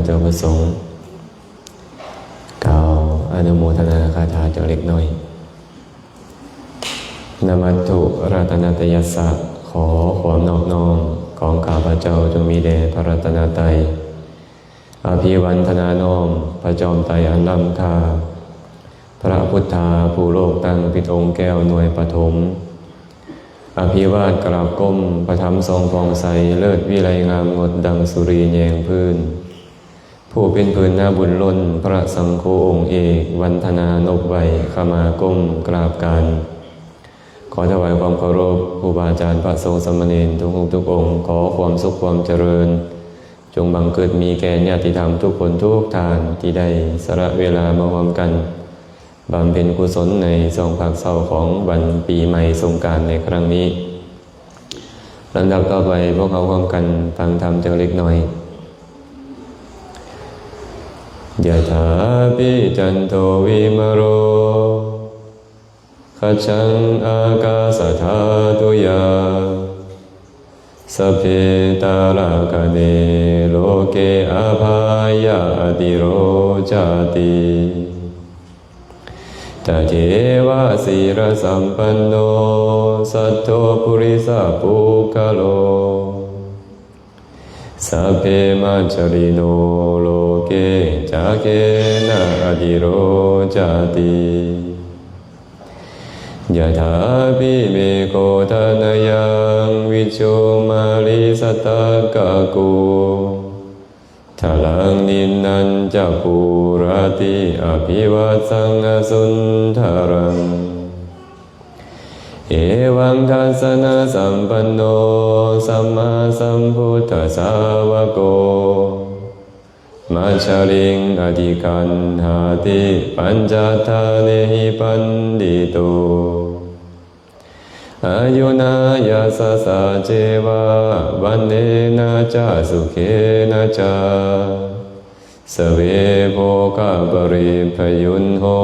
ເຈົ້າປະສົງ ກ່າວອະນຸໂມທະນາຄາຖາຈັກເລັກນ້ອຍ. ນະມັດຖຸລັດຕະນະຕະຍັດສະ ຂໍຄວາມນອບນ້ອມຂອງຂ້າພະເຈົ້າຈົ່ງມີແດ່ພະລັດຕະນະໄຕ. ອະພິວັນທະນານ້ອມພະຈອມໄຕອັນລ້ຳຄ່າ, ພະພຸດທາຜູ້ໂລກຕັ້ງເປັນອົງແກ້ວໜ່ວຍປະຖົມ. ອະພິວາດກາບກົ້ມພະທຳສ່ອງຜ່ອງໃສ, ເລີດວິໄລງາມງົດດັ່ງສຸຣີແຍງພື້ນ. ຜູ້ເປັນພື້ນນາບຸນລົ້ນ, ພະສັງໂຄອົງເອກ, ວັນທະນານົບໄຫວ້, ຂະມາກົ້ມກາບການ. ຂໍຖວາຍຄວາມເຄົາລົບ ຄູບາອາຈານ ພະສົງສາມະເນນທຸກຮູບທຸກອົງ, ຂໍຄວາມສຸກຄວາມຈະເລີນ ຈົ່ງບັງເກີດມີແກ່ຍາດຕິທຳທຸກຄົນທຸກທ່ານ ທີ່ໄດ້ສະຫຼະເວລາມາຮ່ວມກັນ ບຳເພັນກຸສົນໃນຊ່ວງພາກເຊົ້າຂອງວັນປີໃໝ່ສົງການໃນຄັ້ງນີ້. ລຳດັບຕໍ່ໄປ ພວກເຮົາຮ່ວມກັນຟັງທຳຈັກເລັກນ້ອຍ. Yathāpi cando vimalo, gacchanto ākāsathātuyā, sabbe tārakagane loke ābhāya atirocati. Tatheva sīlasampanno saddho purisapuggalo, sabbe majjhapālino loke ca khena atirocati. Yathāpi megho thanayaṃ vijjo māri sataggako, thanaṃ niṇṇañca pūrati abhivāsaṃ asuṇḍaraṃ. Evaṃ dassanasampanno sammāsambuddhasāvako, majjhariṃ adhigaṇhāti pañcaṭṭhanehi paṇḍito. Āyunā yasasā ceva vaṇṇena ca sukhena ca, sabbe bhogapaṭibhajuṇho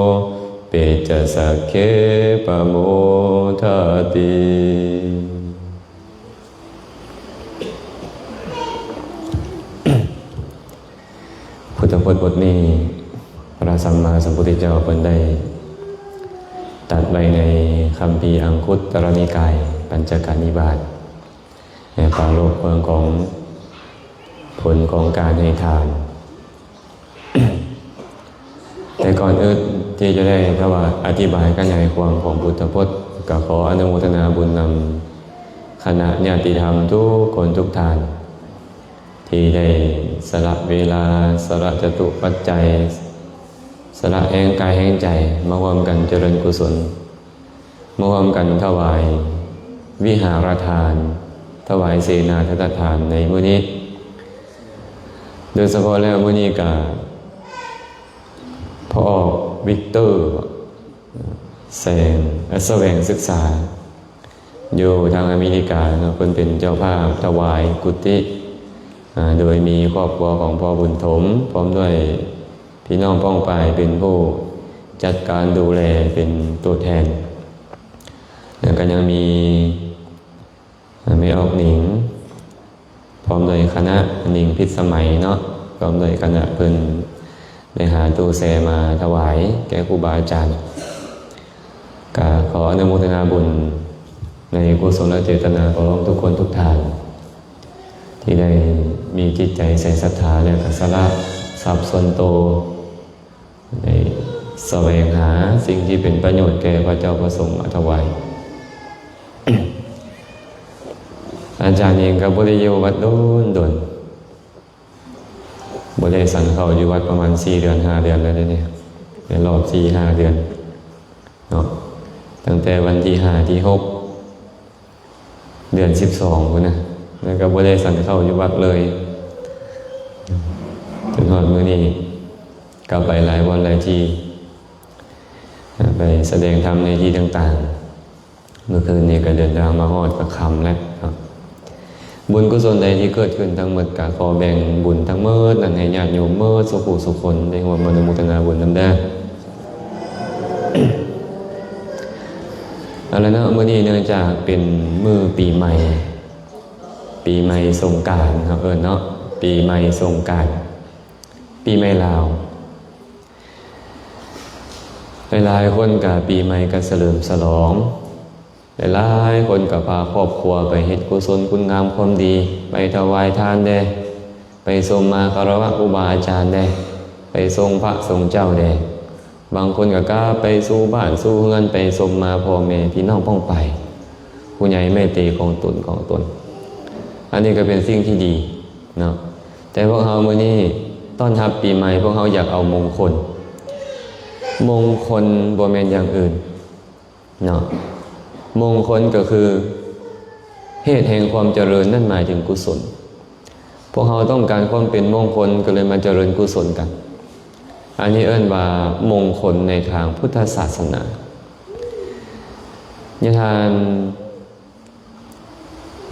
pecca sagge pamodati. ພຸດທະພົດບົດນີ້ ພະສຳມາສຳພຸດທະເຈົ້າເພິ່ນໄດ້ຕັດໄວ້ໃນຄຳພີອັງຄຸດຕະລະນິກາຍ ປັນຈະກະນິບາດ ໃນປາລົບເລື່ອງຂອງຜົນຂອງການໃຫ້ທານ. ແຕ່ກ່ອນອື່ນທີ່ຈະໄດ້ ຖ້າວ່າອະທິບາຍຂະຫຍາຍຄວາມຂອງພຸດທະພົດ ກໍຂໍອະນຸໂມທະນາບຸນນຳຄະນະຍາດຕິທຳທຸກຄົນທຸກທ່ານ ທີ່ໄດ້ສະຫຼະເວລາ, ສະຫຼະຈະຕຸປັດໄຈ, ສະຫຼະແຮງກາຍແຮງໃຈ ມາຮ່ວມກັນຈະເລີນກຸສົນ, ມາຮ່ວມກັນຖວາຍວິຫາລະທານ, ຖວາຍເສນາສະຖານໃນມື້ນີ້. ໂດຍສະເພາະແລ້ວມື້ນີ້ກະ ພໍ່ອອກ ວິກເຕີ ແສງ ສະແຫວງສຶກສາ ຢູ່ທາງອາເມລິກາເນາະ, ເພິ່ນເປັນເຈົ້າພາບຖວາຍກຸຕິ ອາ ໂດຍມີຄອບຄົວຂອງພໍ່ບຸນຖົມ ພ້ອມດ້ວຍພີ່ນ້ອງປ້ອງປາຍເປັນຜູ້ຈັດການດູແລເປັນຕົວແທນ. ແລ້ວກໍຍັງມີ ແມ່ອອກໜິງ ພ້ອມດ້ວຍຄະນະ ໜິງພິດສະໄໝເນາະ ພ້ອມດ້ວຍຄະນະ ເພິ່ນໄດ້ຫາຕູ້ແຊ່ມາຖວາຍແກ່ຄູບາອາຈານ. ກະຂໍອະນຸໂມທະນາບຸນໃນກຸສົນເຈດຕະນາຂອງທຸກຄົນທຸກທ່ານ ທີ່ໄດ້ມີຈິດໃຈໃສ່ສັດທາ ແລະ ກະສະຫຼະຊັບສ່ວນໂຕ ໄດ້ສະແຫວງຫາສິ່ງທີ່ເປັນປະໂຫຍດແກ່ພະເຈົ້າພະສົງມາຖວາຍ. ອາຈານເອງກໍບໍ່ໄດ້ຢູ່ວັດດົນໆ ບໍ່ໄດ້ສັນເຂົ້າຢູ່ວັດປະມານສີ່ເດືອນຫ້າເດືອນແລ້ວເດ້ນີ້ ໃນລອບສີ່ຫ້າເດືອນເນາະ ຕັ້ງແຕ່ວັນທີຫ້າ ທີຫົກ ເດືອນສິບສອງພຸ້ນນະ ແລ້ວກໍບໍ່ໄດ້ສັນເຂົ້າຢູ່ວັດເລີຍ ຈົນຮອດມື້ນີ້ ກໍໄປຫຼາຍບ່ອນຫຼາຍທີ່ ໄປສະແດງທຳໃນທີ່ຕ່າງໆ. ມື້ຄືນນີ້ກໍເດີນທາງມາຮອດກໍຄ່ຳແລ້ວເນາະ. ບຸນກຸສົນໃດທີ່ເກີດຂຶ້ນທັງໝົດ ກໍຂໍແບ່ງບຸນທັງໝົດນັ້ນໃຫ້ຍາດໂຍມໝົດສູ່ຜູ້ສູ່ຄົນໄດ້ຮ່ວມອະນຸໂມທະນາບຸນນຳເດີ. ເອົາລະເນາະ ມື້ນີ້ເນື່ອງຈາກເປັນມື້ປີໃໝ່ ປີໃໝ່ສົງການ ເຮົາເອີ້ນເນາະ ປີໃໝ່ສົງການ. ປີໃໝ່ລາວ ຫຼາຍໆຄົນກະປີໃໝ່ກະສະເຫຼີມສະຫຼອງ, ຫຼາຍໆຄົນກະພາຄອບຄົວໄປເຮັດກຸສົນຄຸນງາມຄວາມດີ, ໄປຖວາຍທານແດ່, ໄປຊົມມາຄາລະວະຄູບາອາຈານແດ່, ໄປຊົງພະຊົງເຈົ້າແດ່. ບາງຄົນກໍກັບໄປສູ່ບ້ານສູ່ເຮືອນ, ໄປຊົມມາພໍ່ແມ່ພີ່ນ້ອງປ້ອງປາຍ, ຜູ້ໃຫຍ່ໄມຕີຂອງຕົນຂອງຕົນ. ອັນນີ້ກໍເປັນສິ່ງທີ່ດີເນາະ. ແຕ່ພວກເຮົາມື້ນີ້ຕ້ອນຮັບປີໃໝ່, ພວກເຮົາຢາກເອົາມົງຄົນ. ມົງຄົນບໍ່ແມ່ນຢ່າງອື່ນເນາະ. ມົງຄົນກໍຄືເຫດແຫ່ງຄວາມຈະເລີນ, ນັ້ນໝາຍເຖິງກຸສົນ. ພວກເຮົາຕ້ອງການຄວາມເປັນມົງຄົນ ກໍເລີຍມາຈະເລີນກຸສົນກັນ. ອັນນີ້ເອີ້ນວ່າມົງຄົນໃນທາງພຸດທະສາສະໜາ. ຍາທ່ານ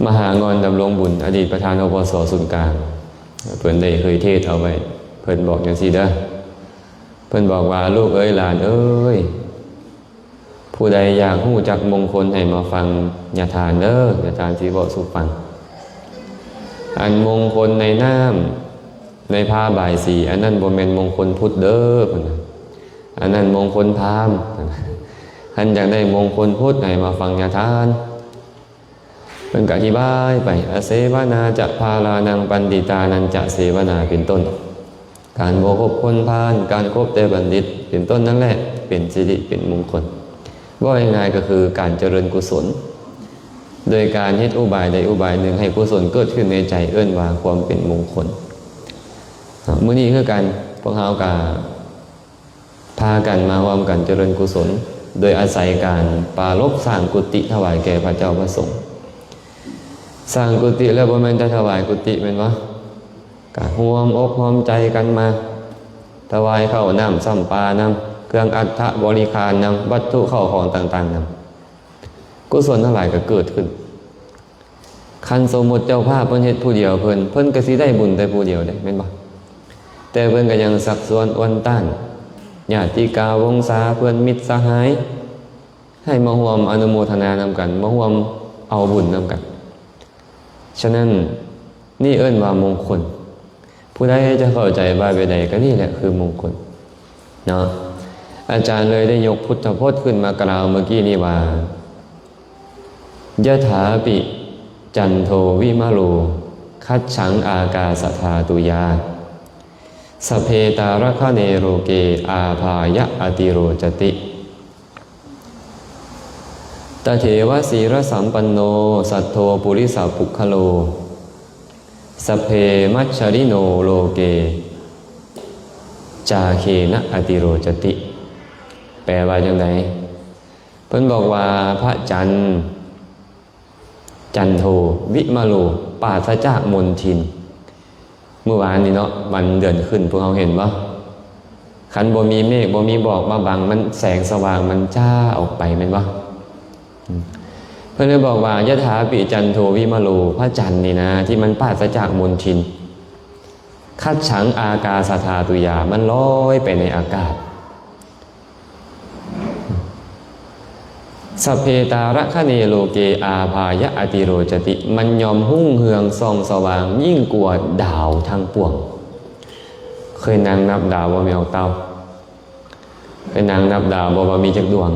ມະຫາງອນ ດຳລົງບຸນ ອະດີດປະທານ ອບສ ສູນກາງ, ເພິ່ນໄດ້ເຄີຍເທດເອົາໄວ້, ເພິ່ນບອກຈັ່ງຊີ້ເດີ້. ເພິ່ນບອກວ່າ ລູກເອີຍ ຫຼານເອີຍ, ຜູ້ໃດຢາກຮູ້ຈັກມົງຄົນໃຫ້ມາຟັງຍາທ່ານເດີ້, ຍາທ່ານຊິເວົ້າສູ່ຟັງ. ອັນມົງຄົນໃນນ້ຳ ໃນພາບາຍສີ, ອັນນັ້ນບໍ່ແມ່ນມົງຄົນພຸດເດີ້, ເພິ່ນວ່າ, ອັນນັ້ນມົງຄົນພາມ. ຄັນຢາກໄດ້ມົງຄົນພຸດ ໃຫ້ມາຟັງຍາທ່ານ. ເພິ່ນກໍອະທິບາຍໄປ, ອະເສວະນາຈະພາລານັງ ປັນດິຕານັນຈະເສວະນາ ເປັນຕົ້ນ. ການບໍ່ຄົບຄົນພານ, ການຄົບແຕ່ບັນດິດ ເປັນຕົ້ນນັ້ນແຫຼະ ເປັນສິລິເປັນມົງຄົນ. ເວົ້າງ່າຍໆກໍຄືການຈະເລີນກຸສົນ ໂດຍການເຮັດອຸບາຍໃດອຸບາຍໜຶ່ງໃຫ້ກຸສົນເກີດຂຶ້ນໃນໃຈ, ເອີ້ນວ່າຄວາມເປັນມົງຄົນ. ມື້ນີ້ຄືກັນ, ພວກເຮົາກໍ ພາກັນມາຮ່ວມກັນຈະເລີນກຸສົນ ໂດຍອາໄສການປາລົບສ້າງກຸຕິຖວາຍແກ່ພະເຈົ້າພະສົງ. ສ້າງກຸຕິແລ້ວບໍ່ແມ່ນແຕ່ຖວາຍກຸຕິແມ່ນບໍ່? ກະຮ່ວມອົກຮ່ວມໃຈກັນມາຖວາຍເຂົ້ານ້ຳຊຳປານຳ, ເຄື່ອງອັດຖະບໍລິການນຳ, ວັດຖຸເຂົ້າຂອງຕ່າງໆນຳ, ກຸສົນທັງຫຼາຍກໍເກີດຂຶ້ນ. ຄັນສົມມຸດເຈົ້າພາບເພິ່ນເຮັດຜູ້ດຽວເພິ່ນ, ເພິ່ນກໍຊິໄດ້ບຸນແຕ່ຜູ້ດຽວເດ້ ແມ່ນບໍ່? ແຕ່ເພິ່ນກໍຍັງຊັກຊວນອວນຕ້ານຍາດຕິກາວົງສາເພື່ອນມິດສະຫາຍ ໃຫ້ມາຮ່ວມອະນຸໂມທະນານຳກັນ, ມາຮ່ວມເອົາບຸນນຳກັນ. ສະນັ້ນ ນີ້ເອີ້ນວ່າມົງຄົນ. ຜູ້ໃດຈະເຂົ້າໃຈວ່າແບບໃດ ກໍນີ້ແຫຼະຄືມົງຄົນເນາະ. ອາຈານເລີຍໄດ້ຍົກພຸດທະພົດຂຶ້ນມາກ່າວເມື່ອກີ້ນີ້ວ່າ ຍະຖາປິຈັນໂທວິມະໂລ ຄັດສັງອາກາສະທາຕຸຍາ ສັບເພຕາລັກຂະເນໂລເກ ອາພາຍະອະຕິໂຣຈະຕິ. ຕະເທວະສີລະສຳປັນໂນ ສັດໂທປຸລິສະປຸກຄະໂລ ສັບເພມັດຈະລິໂນໂລເກ ຈາເຄນະອະຕິໂຣຈະຕິ. ແປວ່າຈັ່ງໃດ? ເພິ່ນບອກວ່າ ພະຈັນ ຈັນໂທ ວິມະໂລ ປາສະຈາກມົນທິນ. ມື້ວານນີ້ເນາະ ວັນເດືອນຂຶ້ນ ພວກເຮົາເຫັນບໍ່? ຄັນບໍ່ມີເມກ ບໍ່ມີໝອກມາບັງ ມັນ ແສງສະຫວ່າງມັນຈ້າອອກໄປແມ່ນບໍ່? ອືມ ເພິ່ນໄດ້ບອກວ່າ ຍະຖາປິຈັນໂທວິມະໂລ ພະຈັນນີ້ນະ ທີ່ມັນປາສະຈາກມົນທິນ ຄັດສັງອາກາສະທາຕຸຍາ ມັນລອຍໄປໃນອາກາດ. ສັບເພຕາລັກຂະເນໂລເກ ອາພາຍະອະຕິໂຣຈະຕິ ມັນຍ່ອມຮຸ່ງເຮືອງສ່ອງສະຫວ່າງຍິ່ງກວ່າດາວທັງປວງ. ເຄີຍນັ່ງນັບດາວບໍ່ ແມ່ອອກເຕົ້າ? ເຄີຍນັ່ງນັບດາວບໍ່ວ່າມີຈັກດວງ?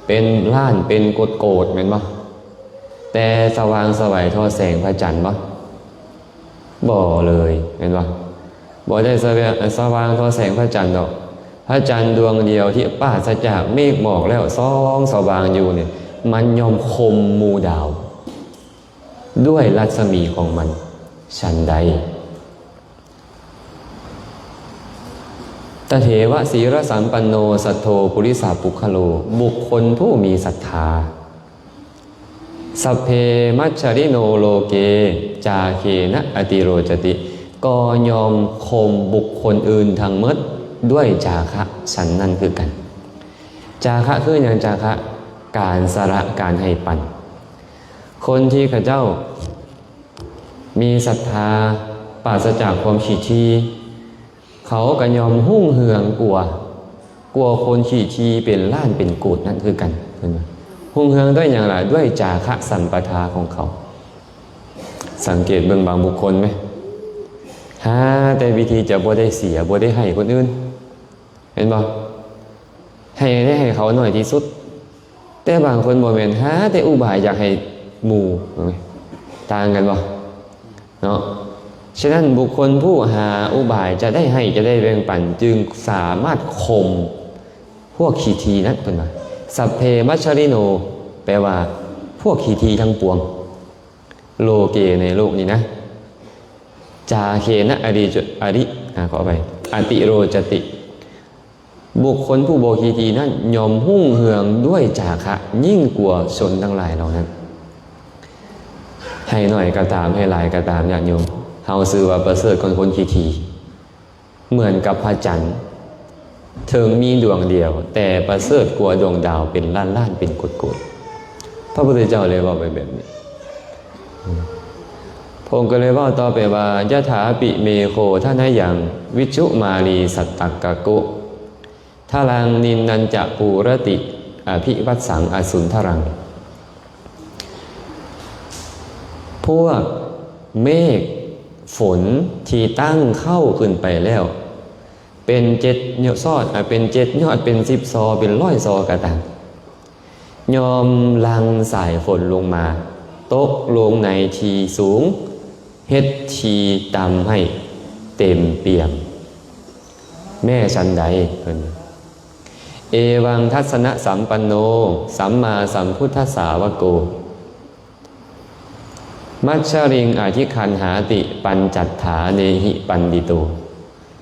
ເປັນລ້ານເປັນໂກດໆ ແມ່ນບໍ່? ແຕ່ສະຫວ່າງສະໄຫວທໍ່ແສງພະຈັນບໍ່? ບໍ່ເລີຍ ແມ່ນບໍ່? ບໍ່ໄດ້ສະຫວ່າງ ສະຫວ່າງທໍ່ແສງພະຈັນດອກ. ພະຈັນດວງດຽວທີ່ປາສະຈາກເມກໝອກແລ້ວສ່ອງສະຫວ່າງຢູ່ນີ້ ມັນຍ່ອມຄົມໝູ່ດາວດ້ວຍລັດສະໝີຂອງມັນ ສັນໃດ. ຕະເທວະສີລະສຳປັນໂນ ສັດໂທ ປຸລິສະປຸກຄະໂລ ບຸກຄົນຜູ້ມີສັດທາ. ສັບເພມັດຈະລິໂນໂລເກ ຈາເຄນະອະຕິໂຣຈະຕິ ກໍຍ່ອມຄົມບຸກຄົນອື່ນທັງໝົດດ້ວຍຈາຄະ ສັນນັ້ນຄືກັນ. ຈາຄະຄືຫຍັງ? ຈາຄະ ການສະຫຼະ ການໃຫ້ປັນ. ຄົນທີ່ເຂົາເຈົ້າມີສັດທາ ປາສະຈາກຄວາມຂີ້ຖີ່ ເຂົາກໍຍ່ອມຮຸ່ງເຮືອງກວ່າ ກວ່າຄົນຂີ້ຖີ່ເປັນລ້ານເປັນໂກດນັ້ນຄືກັນ. ເຫັນບໍ່? ຮຸ່ງເຮືອງດ້ວຍຫຍັງລະ? ດ້ວຍຈາຄະສຳປະທາຂອງເຂົາ. ສັງເກດເບິ່ງບາງບຸກຄົນໄໝ? ຫາແຕ່ວິທີຈະບໍ່ໄດ້ເສຍ ບໍ່ໄດ້ໃຫ້ຄົນອື່ນ ແມ່ນບໍ່? ໃຫ້ໄດ້ໃຫ້ເຂົາໜ້ອຍທີ່ສຸດ. ແຕ່ບາງຄົນບໍ່ແມ່ນ ຫາແຕ່ອຸບາຍຢາກໃຫ້ໝູ່ ຕ່າງກັນບໍ່ເນາະ? ສະນັ້ນ ບຸກຄົນຜູ້ຫາອຸບາຍຈະໄດ້ໃຫ້ ຈະໄດ້ແບ່ງປັນ ຈຶ່ງສາມາດຂົ່ມພວກຂີ້ຖີ່ນັ້ນ ເພິ່ນວ່າ ສັບເພມັດຊະລິໂນ ແປວ່າພວກຂີ້ຖີ່ທັງປວງ ໂລເກ ໃນໂລກນີ້ນະ ຈາເຄນະ ອະລິ ອະລິ ອາ ຂໍອະໄພ ອະຕິໂຣຈະຕິ ບຸກຄົນຜູ້ບໍ່ຂີ້ຖີ່ນັ້ນ ຍ່ອມຮຸ່ງເຮືອງດ້ວຍຈາຄະ ຍິ່ງກວ່າຊົນທັງຫຼາຍເຫຼົ່ານັ້ນ. ໃຫ້ໜ້ອຍກໍຕາມ ໃຫ້ຫຼາຍກໍຕາມ ຍາດໂຍມ ເຮົາຊື່ວ່າປະເສີດກວ່າຄົນຂີ້ຖີ່ ເໝືອນກັບພະຈັນ ເຖິງມີດວງດຽວ ແຕ່ປະເສີດກວ່າດວງດາວເປັນລ້ານໆ ເປັນໂກດໆ. ພະພຸດທະເຈົ້າເລີຍເວົ້າໄປແບບນີ້. ພະອົງກໍເລີຍເວົ້າຕໍ່ໄປວ່າ ຍະຖາປິເມໂຄທະນະຍັງ ວິຈຸມາລີສັດຕັກກະໂກ ທະລັງນິນນັນຈະປູຣະຕິ ອະພິວັດສັງອະສຸນທະລັງ. ພວກເມກຝົນທີ່ຕັ້ງເຄົ້າຂຶ້ນໄປແລ້ວ ເປັນເຈັດຍອດ ອາ ເປັນເຈັດຍອດ ເປັນສິບຊໍ ເປັນຮ້ອຍຊໍກໍຕາມ ຍ່ອມຫຼັ່ງສາຍຝົນລົງມາ ຕົກລົງໃນທີ່ສູງ ເຮັດທີ່ຕ່ຳໃຫ້ເຕັມປ່ຽມ. ແມ່ສັນໃດ ເພິ່ນ ເອວັງທັດສະນະສຳປັນໂນ ສຳມາສຳພຸດທະສາວະໂກ ມັດຊະລິງອະທິຄັນຫາຕິ ປັນຈັດຖາເນຫິປັນດິໂຕ.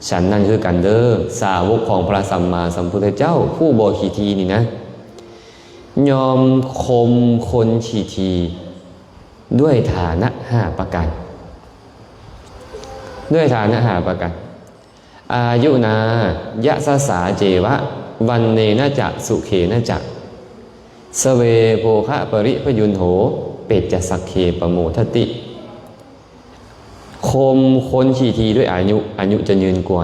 ສັນນັ້ນຄືກັນເດີ້ ສາວົກຂອງພະສຳມາສຳພຸດທະເຈົ້າ ຜູ້ບໍ່ຂີ້ຖີ່ນີ້ນະ ຍ່ອມຂົ່ມຄົນຂີ້ຖີ່ດ້ວຍຖານະຫ້າປະການ ດ້ວຍຖານະຫ້າປະການ. ອາຍຸນາ ຍະຊະສາເຈວະ ວັນເນນະຈະ ສຸເຂນະຈະ ສະເວ ໂພຄະປະລິພະຍຸນໂຫ ເປດຈະສັກເຂປະໂມທະຕິ. ຂົ່ມຄົນຂີ້ຖີ່ດ້ວຍອາຍຸ ອາຍຸຈະຍືນກວ່າ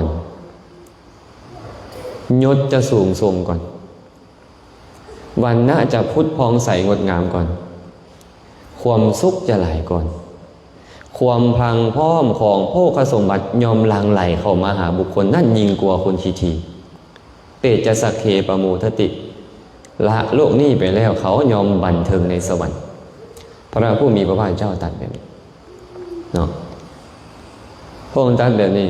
ຍົດຈະສູງສົ່ງກ່ອນ ວັນນະຈະຜຸດຜ່ອງໃສງົດງາມກ່ອນ ຄວາມສຸກຈະຫຼາຍກ່ອນ ຄວາມພລັງພ້ອມຂອງໂພຄະສົມບັດຍ່ອມຫຼັ່ງໄຫຼເຂົ້າມາຫາບຸກຄົນນັ້ນຍິ່ງກວ່າຄົນຂີ້ຖີ່ ເຕຈະສັກເຂປະໂມທະຕິ ລະໂລກນີ້ໄປແລ້ວເຂົາຍ່ອມບັນເທີງໃນສະຫວັນ. ພະຜູ້ມີພະພາກເຈົ້າຕັດແບບນີ້ເນາະ ພະອົງຕັດແບບນີ້.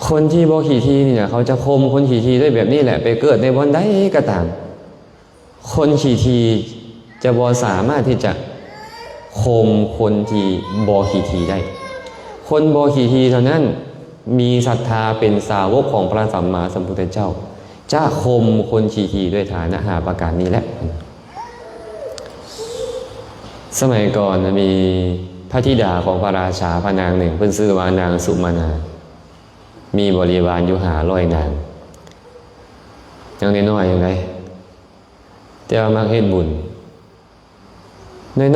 ຄົນທີ່ບໍ່ຂີ້ຖີ່ນີ້ນະ ເຂົາຈະຂົ່ມຄົນຂີ້ຖີ່ດ້ວຍແບບນີ້ແຫຼະ ໄປເກີດໃນບ່ອນໃດກໍຕາມ ຄົນຂີ້ຖີ່ຈະບໍ່ສາມາດທີ່ຈະຂົ່ມຄົນທີ່ບໍ່ຂີ້ຖີ່ໄດ້. ຄົນບໍ່ຂີ້ຖີ່ເທົ່ານັ້ນ ມີສັດທາເປັນສາວົກຂອງພະສຳມາສຳພຸດທະເຈົ້າ ຈະຂົ່ມຄົນຂີ້ຖີ່ດ້ວຍຖານະຫ້າປະການນີ້ແຫຼະ. ສະໄໝກ່ອນນະ ມີພະທິດາຂອງພະລາຊາພະນາງໜຶ່ງ ເພິ່ນຊື່ວ່ານາງສຸມານາ ມີບໍລິວານຢູ່ຫ້າຮ້ອຍນາງ ຍັງນ້ອຍໆ ຈັ່ງໃດ ແຕ່ວ່າມັກເຮັດບຸນ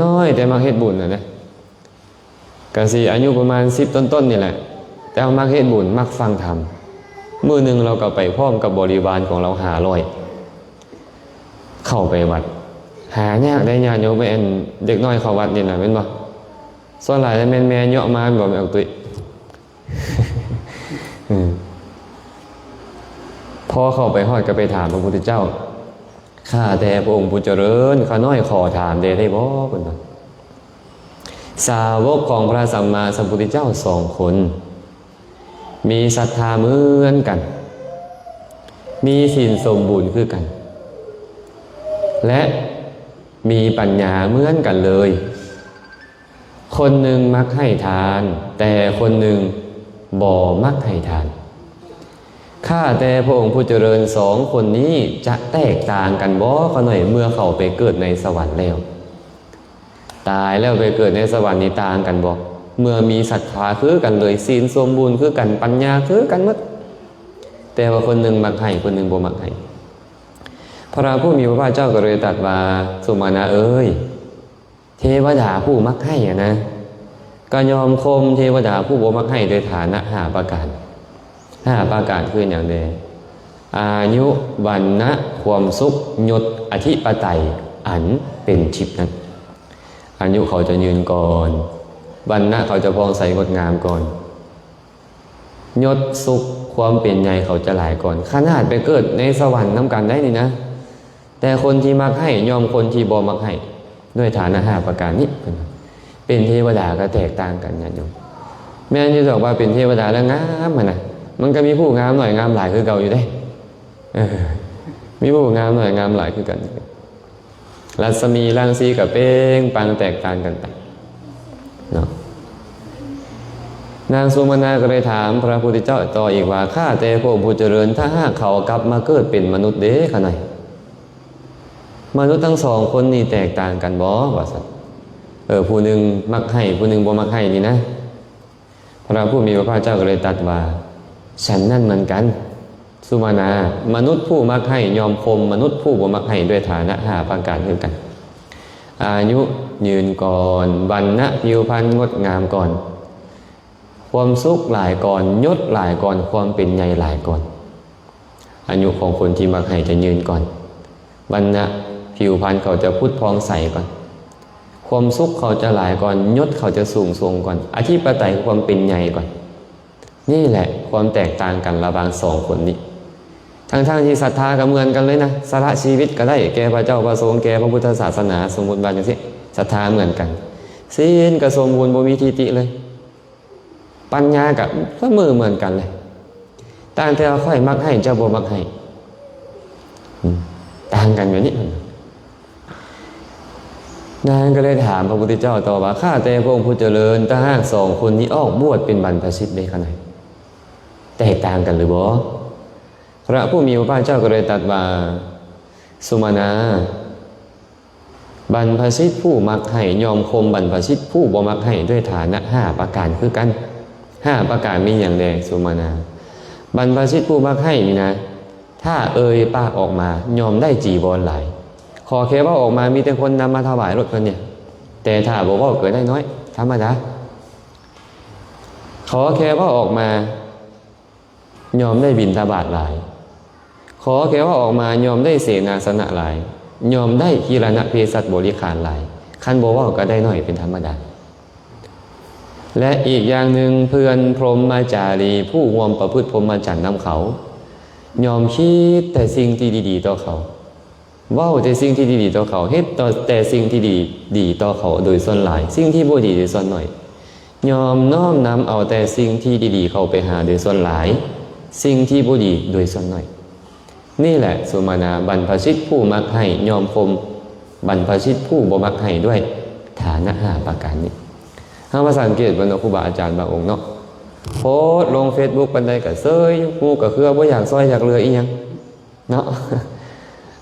ນ້ອຍໆ ແຕ່ມັກເຮັດບຸນຫັ້ນນະ ກະຊິອາຍຸປະມານສິບຕົ້ນໆ ນີ້ແຫຼະ ແຕ່ວ່າມັກເຮັດບຸນ ມັກຟັງທຳ. ມື້ໜຶ່ງລາວກໍໄປພ້ອມກັບບໍລິວານຂອງລາວຫ້າຮ້ອຍ ເຂົ້າໄປວັດ ຫາຍາກໄດ໋ຍາດໂຍມ ແມ່ນເດັກນ້ອຍເຂົ້າວັດນີ້ນະ ແມ່ນບໍ່? ສ່ວນຫຼາຍແມ່ນແມ່ເຍາະມາ ແມ່ນບໍ່ ແມ່ອອກຕຸ້ຍ? ອືມ ພໍເຂົ້າໄປຮອດກໍໄປຖາມພະພຸດທະເຈົ້າ ຂ້າແຕ່ພະອົງຜູ້ຈະເລີນ ຂ້ານ້ອຍຂໍຖາມແດ່ໄດ້ບໍ່? ເພິ່ນວ່າ ສາວົກຂອງພະສຳມາສຳພຸດທະເຈົ້າສອງຄົນ ມີສັດທາເໝືອນກັນ ມີສິນສົມບູນຄືກັນ ແລະ ມີປັນຍາເໝືອນກັນເລີຍ. ຄົນໜຶ່ງມັກໃຫ້ທານ ແຕ່ຄົນໜຶ່ງບໍ່ມັກໃຫ້ທານ. ຂ້າແຕ່ພະອົງຜູ້ຈະເລີນ ສອງຄົນນີ້ຈະແຕກຕ່າງກັນບໍ່? ຂ້ານ້ອຍ ເມື່ອເຂົາໄປເກີດໃນສະຫວັນແລ້ວ ຕາຍແລ້ວໄປເກີດໃນສະຫວັນນີ້ຕ່າງກັນບໍ່? ເມື່ອມີສັດທາຄືກັນເລີຍ ສິນສົມບູນຄືກັນ ປັນຍາຄືກັນໝົດ ແຕ່ວ່າຄົນໜຶ່ງມັກໃຫ້ ຄົນໜຶ່ງບໍ່ມັກໃຫ້. ພະຜູ້ມີພະພາກເຈົ້າກໍເລີຍຕັດວ່າ ສຸມານາເອີຍ ເທວະດາຜູ້ມັກໃຫ້ຫັ້ນນະ ກໍຍ່ອມຂົ່ມເທວະດາຜູ້ບໍ່ມັກໃຫ້ດ້ວຍຖານະຫ້າປະການ. ຫ້າປະການຄືຫຍັງແດ່? ອາຍຸ ວັນນະ ຄວາມສຸກ ຍົດ ອະທິປະໄຕ ອັນເປັນທິບນັ້ນ. ອາຍຸເຂົາຈະຍືນກ່ອນ ວັນນະເຂົາຈະຜ່ອງໃສງົດງາມກ່ອນ, ຍົດສຸກຄວາມເປັນໃຫຍ່ເຂົາຈະຫຼາຍກ່ອນ. ຂະໜາດໄປເກີດໃນສະຫວັນນຳກັນໄດ້ນີ້ນະ, ແຕ່ຄົນທີ່ມັກໃຫ້ຍ່ອມຄົນທີ່ບໍ່ມັກໃຫ້ ດ້ວຍຖານະຫ້າປະການນີ້ ເປັນເທວະດາກໍແຕກຕ່າງກັນ ຍາດໂຍມ. ແມ່ນຢູ່ດອກວ່າເປັນເທວະດາແລ້ວງາມຫັ້ນນະ, ມັນກໍມີຜູ້ງາມໜ້ອຍງາມຫຼາຍຄືເກົ່າຢູ່ເດ້. ເອີ ມີຜູ້ງາມໜ້ອຍງາມຫຼາຍຄືກັນ. ລັດສະໝີລັງສີກໍເປັ່ງປັງແຕກຕ່າງກັນໄປເນາະ. ນາງສຸມະນາກໍເລີຍຖາມພະພຸດທະເຈົ້າຕໍ່ອີກວ່າ, ຂ້າແຕ່ພະອົງຜູ້ຈະເລີນ, ຖ້າຫາກເຂົາກັບມາເກີດເປັນມະນຸດເດ ຂ້ານ້ອຍ? ມະນຸດທັງສອງຄົນນີ້ແຕກຕ່າງກັນບໍ່? ວ່າຊັ້ນ. ເອີ ຜູ້ໜຶ່ງມັກໃຫ້, ຜູ້ໜຶ່ງບໍ່ມັກໃຫ້ນີ້ນະ. ພະຜູ້ມີພະພາກເຈົ້າກໍເລີຍຕັດວ່າ, ສັນນັ້ນເໝືອນກັນ ສຸມະນາ, ມະນຸດຜູ້ມັກໃຫ້ຍ່ອມຂົ່ມມະນຸດຜູ້ບໍ່ມັກໃຫ້ດ້ວຍຖານະຫ້າປະການຄືກັນ. ອາຍຸຍືນກ່ອນ, ວັນນະຜິວພັນງົດງາມກ່ອນ, ຄວາມສຸກຫຼາຍກ່ອນ, ຍົດຫຼາຍກ່ອນ, ຄວາມເປັນໃຫຍ່ຫຼາຍກ່ອນ. ອາຍຸຂອງຄົນທີ່ມັກໃຫ້ຈະຍືນກ່ອນ, ວັນນະຜິວພັນເຂົາຈະຜຸດຜ່ອງໃສກ່ອນ, ຄວາມສຸກເຂົາຈະຫຼາຍກ່ອນ, ຍົດເຂົາຈະສູງສົ່ງກ່ອນ, ອະທິປະໄຕຄວາມເປັນໃຫຍ່ກ່ອນ. ນີ້ແຫຼະຄວາມແຕກຕ່າງກັນລະຫວ່າງສອງຄົນນີ້. ທັງໆທີ່ສັດທາກໍເໝືອນກັນເລີຍນະ, ສະຫຼະຊີວິດກໍໄດ້ແກ່ພະເຈົ້າພະສົງ, ແກ່ພະພຸດທະສາສະໜາ, ສົມມຸດວ່າຈັ່ງຊີ້, ສັດທາເໝືອນກັນ, ສິນກໍສົມບູນ, ບໍ່ມີທິດຕິເລີຍ. ປັນຍາກໍສະເໝີເໝືອນກັນເລີຍ, ຕ່າງແຕ່ວ່າຂ້ອຍມັກໃຫ້ ເຈົ້າບໍ່ມັກໃຫ້. ອືມ ຕ່າງກັນແບບນີ້. ນາງກໍເລີຍຖາມພະພຸດທະເຈົ້າຕໍ່ວ່າ, ຂ້າແຕ່ພະອົງຜູ້ຈະເລີນ, ຖ້າຫາກສອງຄົນນີ້ອອກບວດເປັນບັນພະຊິດເດ ຂ້ານ້ອຍ, ແຕກຕ່າງກັນຫຼືບໍ່? ພະຜູ້ມີພະພາກເຈົ້າກໍເລີຍຕັດວ່າ, ສຸມະນາ, ບັນພະຊິດຜູ້ມັກໃຫ້ຍ່ອມຂົ່ມບັນພະຊິດຜູ້ບໍ່ມັກໃຫ້ດ້ວຍຖານະຫ້າປະການຄືກັນ. ຫ້າປະການມີຫຍັງແດ່ ສຸມະນາ? ບັນພະຊິດຜູ້ມັກໃຫ້ນີ້ນະ, ຖ້າເອີ່ຍປາກອອກມາຍ່ອມໄດ້ຈີວອນຫຼາຍ, ຂໍແຄ່ເວົ້າອອກມາມີແຕ່ຄົນນຳມາຖວາຍໂລດເພິ່ນນີ້, ແຕ່ຖ້າບໍ່ເວົ້າກໍໄດ້ໜ້ອຍ ທຳມະດາ. ຂໍແຄ່ເວົ້າອອກມາ ຍ່ອມໄດ້ບິນທະບາດຫຼາຍ, ຂໍແຄ່ເວົ້າອອກມາຍ່ອມໄດ້ເສນາສະນະຫຼາຍ, ຍ່ອມໄດ້ກິລານະເພສັດບໍລິຂານຫຼາຍ, ຄັນບໍ່ເວົ້າກໍໄດ້ໜ້ອຍເປັນທຳມະດາ. ແລະ ອີກຢ່າງໜຶ່ງ, ເພື່ອນພົມມະຈາລີຜູ້ຮ່ວມປະພຶດພົມມະຈັນນຳເຂົາ ຍ່ອມຄິດແຕ່ສິ່ງທີ່ດີໆຕໍ່ເຂົາ, ເວົ້າແຕ່ສິ່ງທີ່ດີໆຕໍ່ເຂົາ, ເຮັດຕໍ່ແຕ່ສິ່ງທີ່ດີໆຕໍ່ເຂົາໂດຍສ່ວນຫຼາຍ, ສິ່ງທີ່ບໍ່ດີໂດຍສ່ວນໜ້ອຍ, ຍ່ອມນ້ອມນຳເອົາແຕ່ສິ່ງທີ່ດີໆເຂົ້າໄປຫາໂດຍສ່ວນຫຼາຍ, ສິ່ງທີ່ບໍ່ດີໂດຍສ່ວນໜ້ອຍ. ນີ້ແຫຼະ ສຸມະນາ, ບັນພະຊິດຜູ້ມັກໃຫ້ຍ່ອມຂົ່ມບັນພະຊິດຜູ້ບໍ່ມັກໃຫ້ດ້ວຍຖານະຫ້າປະການນີ້. ເຮົາມາສັງເກດເບິ່ງເນາະ, ຄູບາອາຈານບາງອົງເນາະ ໂພສລົງເຟສບຸກປານໃດກໍເຊີຍ, ຮູ້ກໍເຄືອ, ບໍ່ຢາກຊ່ອຍຢາກເຫຼືອອີ່ຫຍັງ. ເນາະ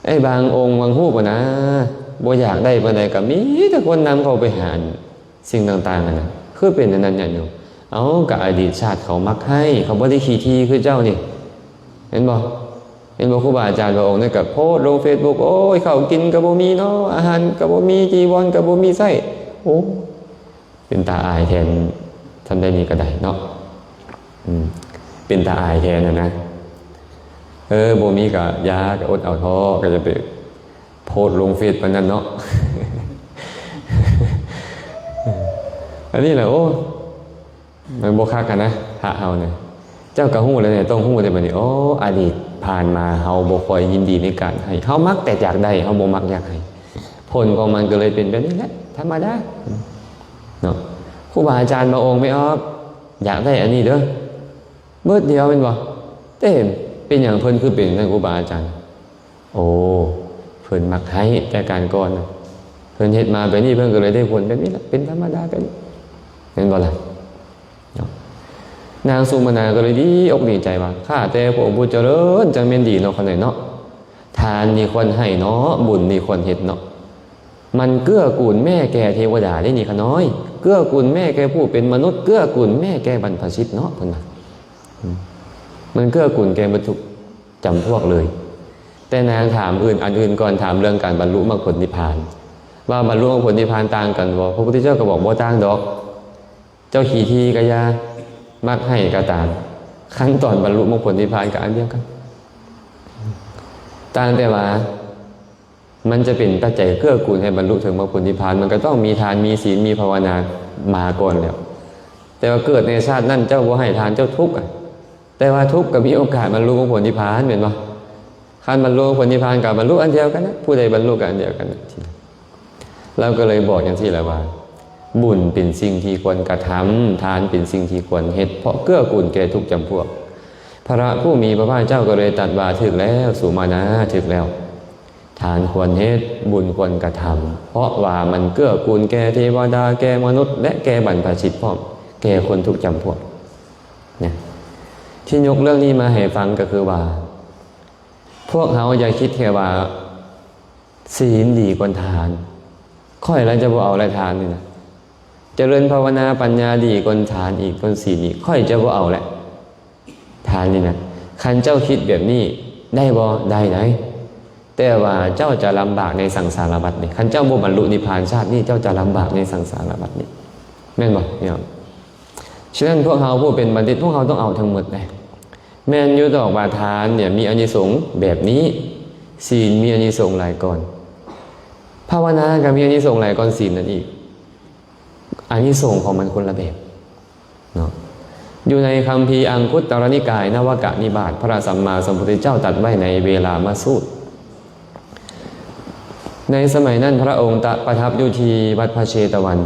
ໄອ້ບາງອົງບາງຮູບຫັ້ນນະ ບໍ່ຢາກໄດ້ປານໃດກໍມີແຕ່ຄົນນຳເຂົ້າໄປຫາສິ່ງຕ່າງໆຫັ້ນນະ. ຄືເປັນອັນນັ້ນຍາດໂຍມ? ເອົ້າ ກໍອະດີດຊາດເຂົາມັກໃຫ້, ເຂົາບໍ່ໄດ້ຂີ້ຖີ່ຄືເຈົ້ານີ້. ເຫັນບໍ່? ເຫັນບໍ່? ຄູບາອາຈານບາງອົງນີ້ກໍໂພສລົງເຟສບຸກ, ໂອ້ຍ ເຂົ້າກິນກໍບໍ່ມີເນາະ, ອາຫານກໍບໍ່ມີ, ຈີວອນກໍບໍ່ມີໃຊ້. ໂອ້ ເປັນຕາອາຍແທນ. ທຳໄດ້ນີ້ກໍໄດ້ເນາະ. ອືມ ເປັນຕາອາຍແທນຫັ້ນນະ. ເອີ ບໍ່ມີກໍຢ່າ, ກໍອົດເອົາເທາະ, ກໍຢ່າໄປໂພສລົງເຟສປານນັ້ນເນາະ. ອັນນີ້ແຫຼະ ໂອ້ ມັນບໍ່ຄັກຫັ້ນນະ ພະເຮົານີ້. ເຈົ້າກໍຮູ້ແລ້ວນີ້, ຕ້ອງຮູ້ແຕ່ບັດນີ້. ໂອ້ ອະດີດຜ່ານມາເຮົາບໍ່ຄ່ອຍຍິນດີໃນການໃຫ້, ເຮົາມັກແຕ່ຢາກໄດ້, ເຮົາບໍ່ມັກຢາກໃຫ້. ຜົນຂອງມັນກໍເລີຍເປັນແບບນີ້ແຫຼະ ທຳມະດາເນາະ. ຄູບາອາຈານບາງອົງ ແມ່ອອກ ຢາກໄດ້ອັນນີ້ເດີ ເບີດດຽວແມ່ນບໍ່? ແຕ່ເປັນຫຍັງເພິ່ນຄືເປັນຈັ່ງຊັ້ນ ຄູບາອາຈານ? ໂອ້ ເພິ່ນມັກໃຫ້ແຕ່ການກ່ອນ, ເພິ່ນເຮັດມາແບບນີ້ ເພິ່ນກໍເລີຍໄດ້ຜົນແບບນີ້ລະ, ເປັນທຳມະດາແບບນີ້ ແມ່ນບໍ່ລະ? ເນາະ ນາງສຸມະນາກໍເລີຍດີອົກດີໃຈວ່າ ຂ້າແຕ່ພະອົງຜູ້ຈະເລີນ, ຈັ່ງແມ່ນດີເນາະ ຂ້ານ້ອຍເນາະ. ທານນີ້ຄວນໃຫ້ເນາະ, ບຸນນີ້ຄວນເຮັດເນາະ. ມັນເກື້ອກູນແມ້ແກ່ເທວະດາເດ້ນີ້ ຂ້ານ້ອຍ, ເກື້ອກູນແມ້ແກ່ຜູ້ເປັນມະນຸດ, ເກື້ອກູນແມ້ແກ່ບັນພະຊິດເນາະ ເພິ່ນວ່າ. ອືມ ມັນເກື້ອກູນແກ່ເບິດທຸກຈຳພວກເລີຍ. ແຕ່ນາງຖາມອື່ນ ອັນອື່ນກ່ອນ, ຖາມເລື່ອງການບັນລຸມັກຜົນນິບພານ ວ່າບັນລຸມັກຜົນນິບພານຕ່າງກັນບໍ່? ພະພຸດທະເຈົ້າກໍບອກ ບໍ່ຕ່າງດອກ. ເຈົ້າຂີ້ຖີ່ກໍຢ່າ, ມັກໃຫ້ກໍຕາມ, ຂັ້ນຕອນບັນລຸມັກຜົນນິບພານກໍອັນດຽວກັນ. ຕ່າງແຕ່ວ່າ ມັນຈະເປັນປັດໄຈເກື້ອກູນໃຫ້ບັນລຸເຖິງມາຜົນນິບພານ ມັນກໍຕ້ອງມີທານ ມີສິນ ມີພາວະນາມາກ່ອນແລ້ວ. ແຕ່ວ່າເກີດໃນຊາດນັ້ນເຈົ້າບໍ່ໃຫ້ທານ ເຈົ້າທຸກອະ ແຕ່ວ່າທຸກກໍມີໂອກາດບັນລຸມາຜົນນິບພານ ແມ່ນບໍ່? ຄັນບັນລຸມາຜົນນິບພານກໍບັນລຸອັນດຽວກັນນະ ຜູ້ໃດບັນລຸກໍອັນດຽວກັນນະ. ລາວກໍເລີຍບອກຈັ່ງຊີ້ແຫຼະວ່າ ບຸນເປັນສິ່ງທີ່ຄວນກະທຳ ທານເປັນສິ່ງທີ່ຄວນເຮັດ ເພາະເກື້ອກູນແກ່ທຸກຈຳພວກ. ພະຜູ້ມີພະພາກເຈົ້າກໍເລີຍຕັດວ່າ ຖືກແລ້ວ ສຸມານາ ຖືກແລ້ວ. ທານຄວນເຮັດ ບຸນຄວນກະທຳ ເພາະວ່າມັນເກື້ອກູນແກ່ເທວະດາ ແກ່ມະນຸດ ແລະ ແກ່ບັນພະຊິດພ້ອມ ແກ່ຄົນທຸກຈຳພວກນະ. ທີ່ຍົກເລື່ອງນີ້ມາໃຫ້ຟັງກໍຄືວ່າ ພວກເຮົາຢ່າຄິດແຄ່ວ່າ ສີນດີກວ່າທານ ຂ້ອຍລະຈະບໍ່ເອົາແຫຼະ ທານນີ້ນະ. ຈະເລີນພາວະນາປັນຍາດີກວ່າທານອີກ ກວ່າສີນອີກ ຂ້ອຍຈະບໍ່ເອົາແຫຼະ ທານນີ້ນະ. ຄັນເຈົ້າຄິດແບບນີ້ໄດ້ບໍ່? ໄດ້ໄດ໋ ແຕ່ວ່າເຈົ້າຈະລຳບາກໃນສັງສາລະວັດນີ້. ຄັນເຈົ້າບໍ່ບັນລຸນິບພານຊາດນີ້ ເຈົ້າຈະລຳບາກໃນສັງສາລະວັດນີ້ ແມ່ນບໍ່ພີ່ນ້ອງ? ສະນັ້ນພວກເຮົາຜູ້ເປັນບັນດິດ ພວກເຮົາຕ້ອງເອົາທັງໝົດເດ້. ແມ່ນຢູ່ດອກວ່າທານເນຍມີອານິສົງແບບນີ້ ສີນມີອານິສົງຫຼາຍກ່ອນ ພາວະນາກໍມີອານິສົງຫຼາຍກ່ອນສີນນັ້ນອີກ. ອານິສົງຂອງມັນຄົນລະແບບເນາະ. ຢູ່ໃນຄຳພີອັງຄຸດຕະລະນິກາຍ ນະວະກະນິບາດ ພະສຳມາສຳພຸດທະເຈົ້າຕັດໄວ້ໃນເວລາມະສູດ ໃນສະໄໝນັ້ນພະອົງຕະປະທັບຢູ່ທີ່ວັດພະເຊຕະວັນ.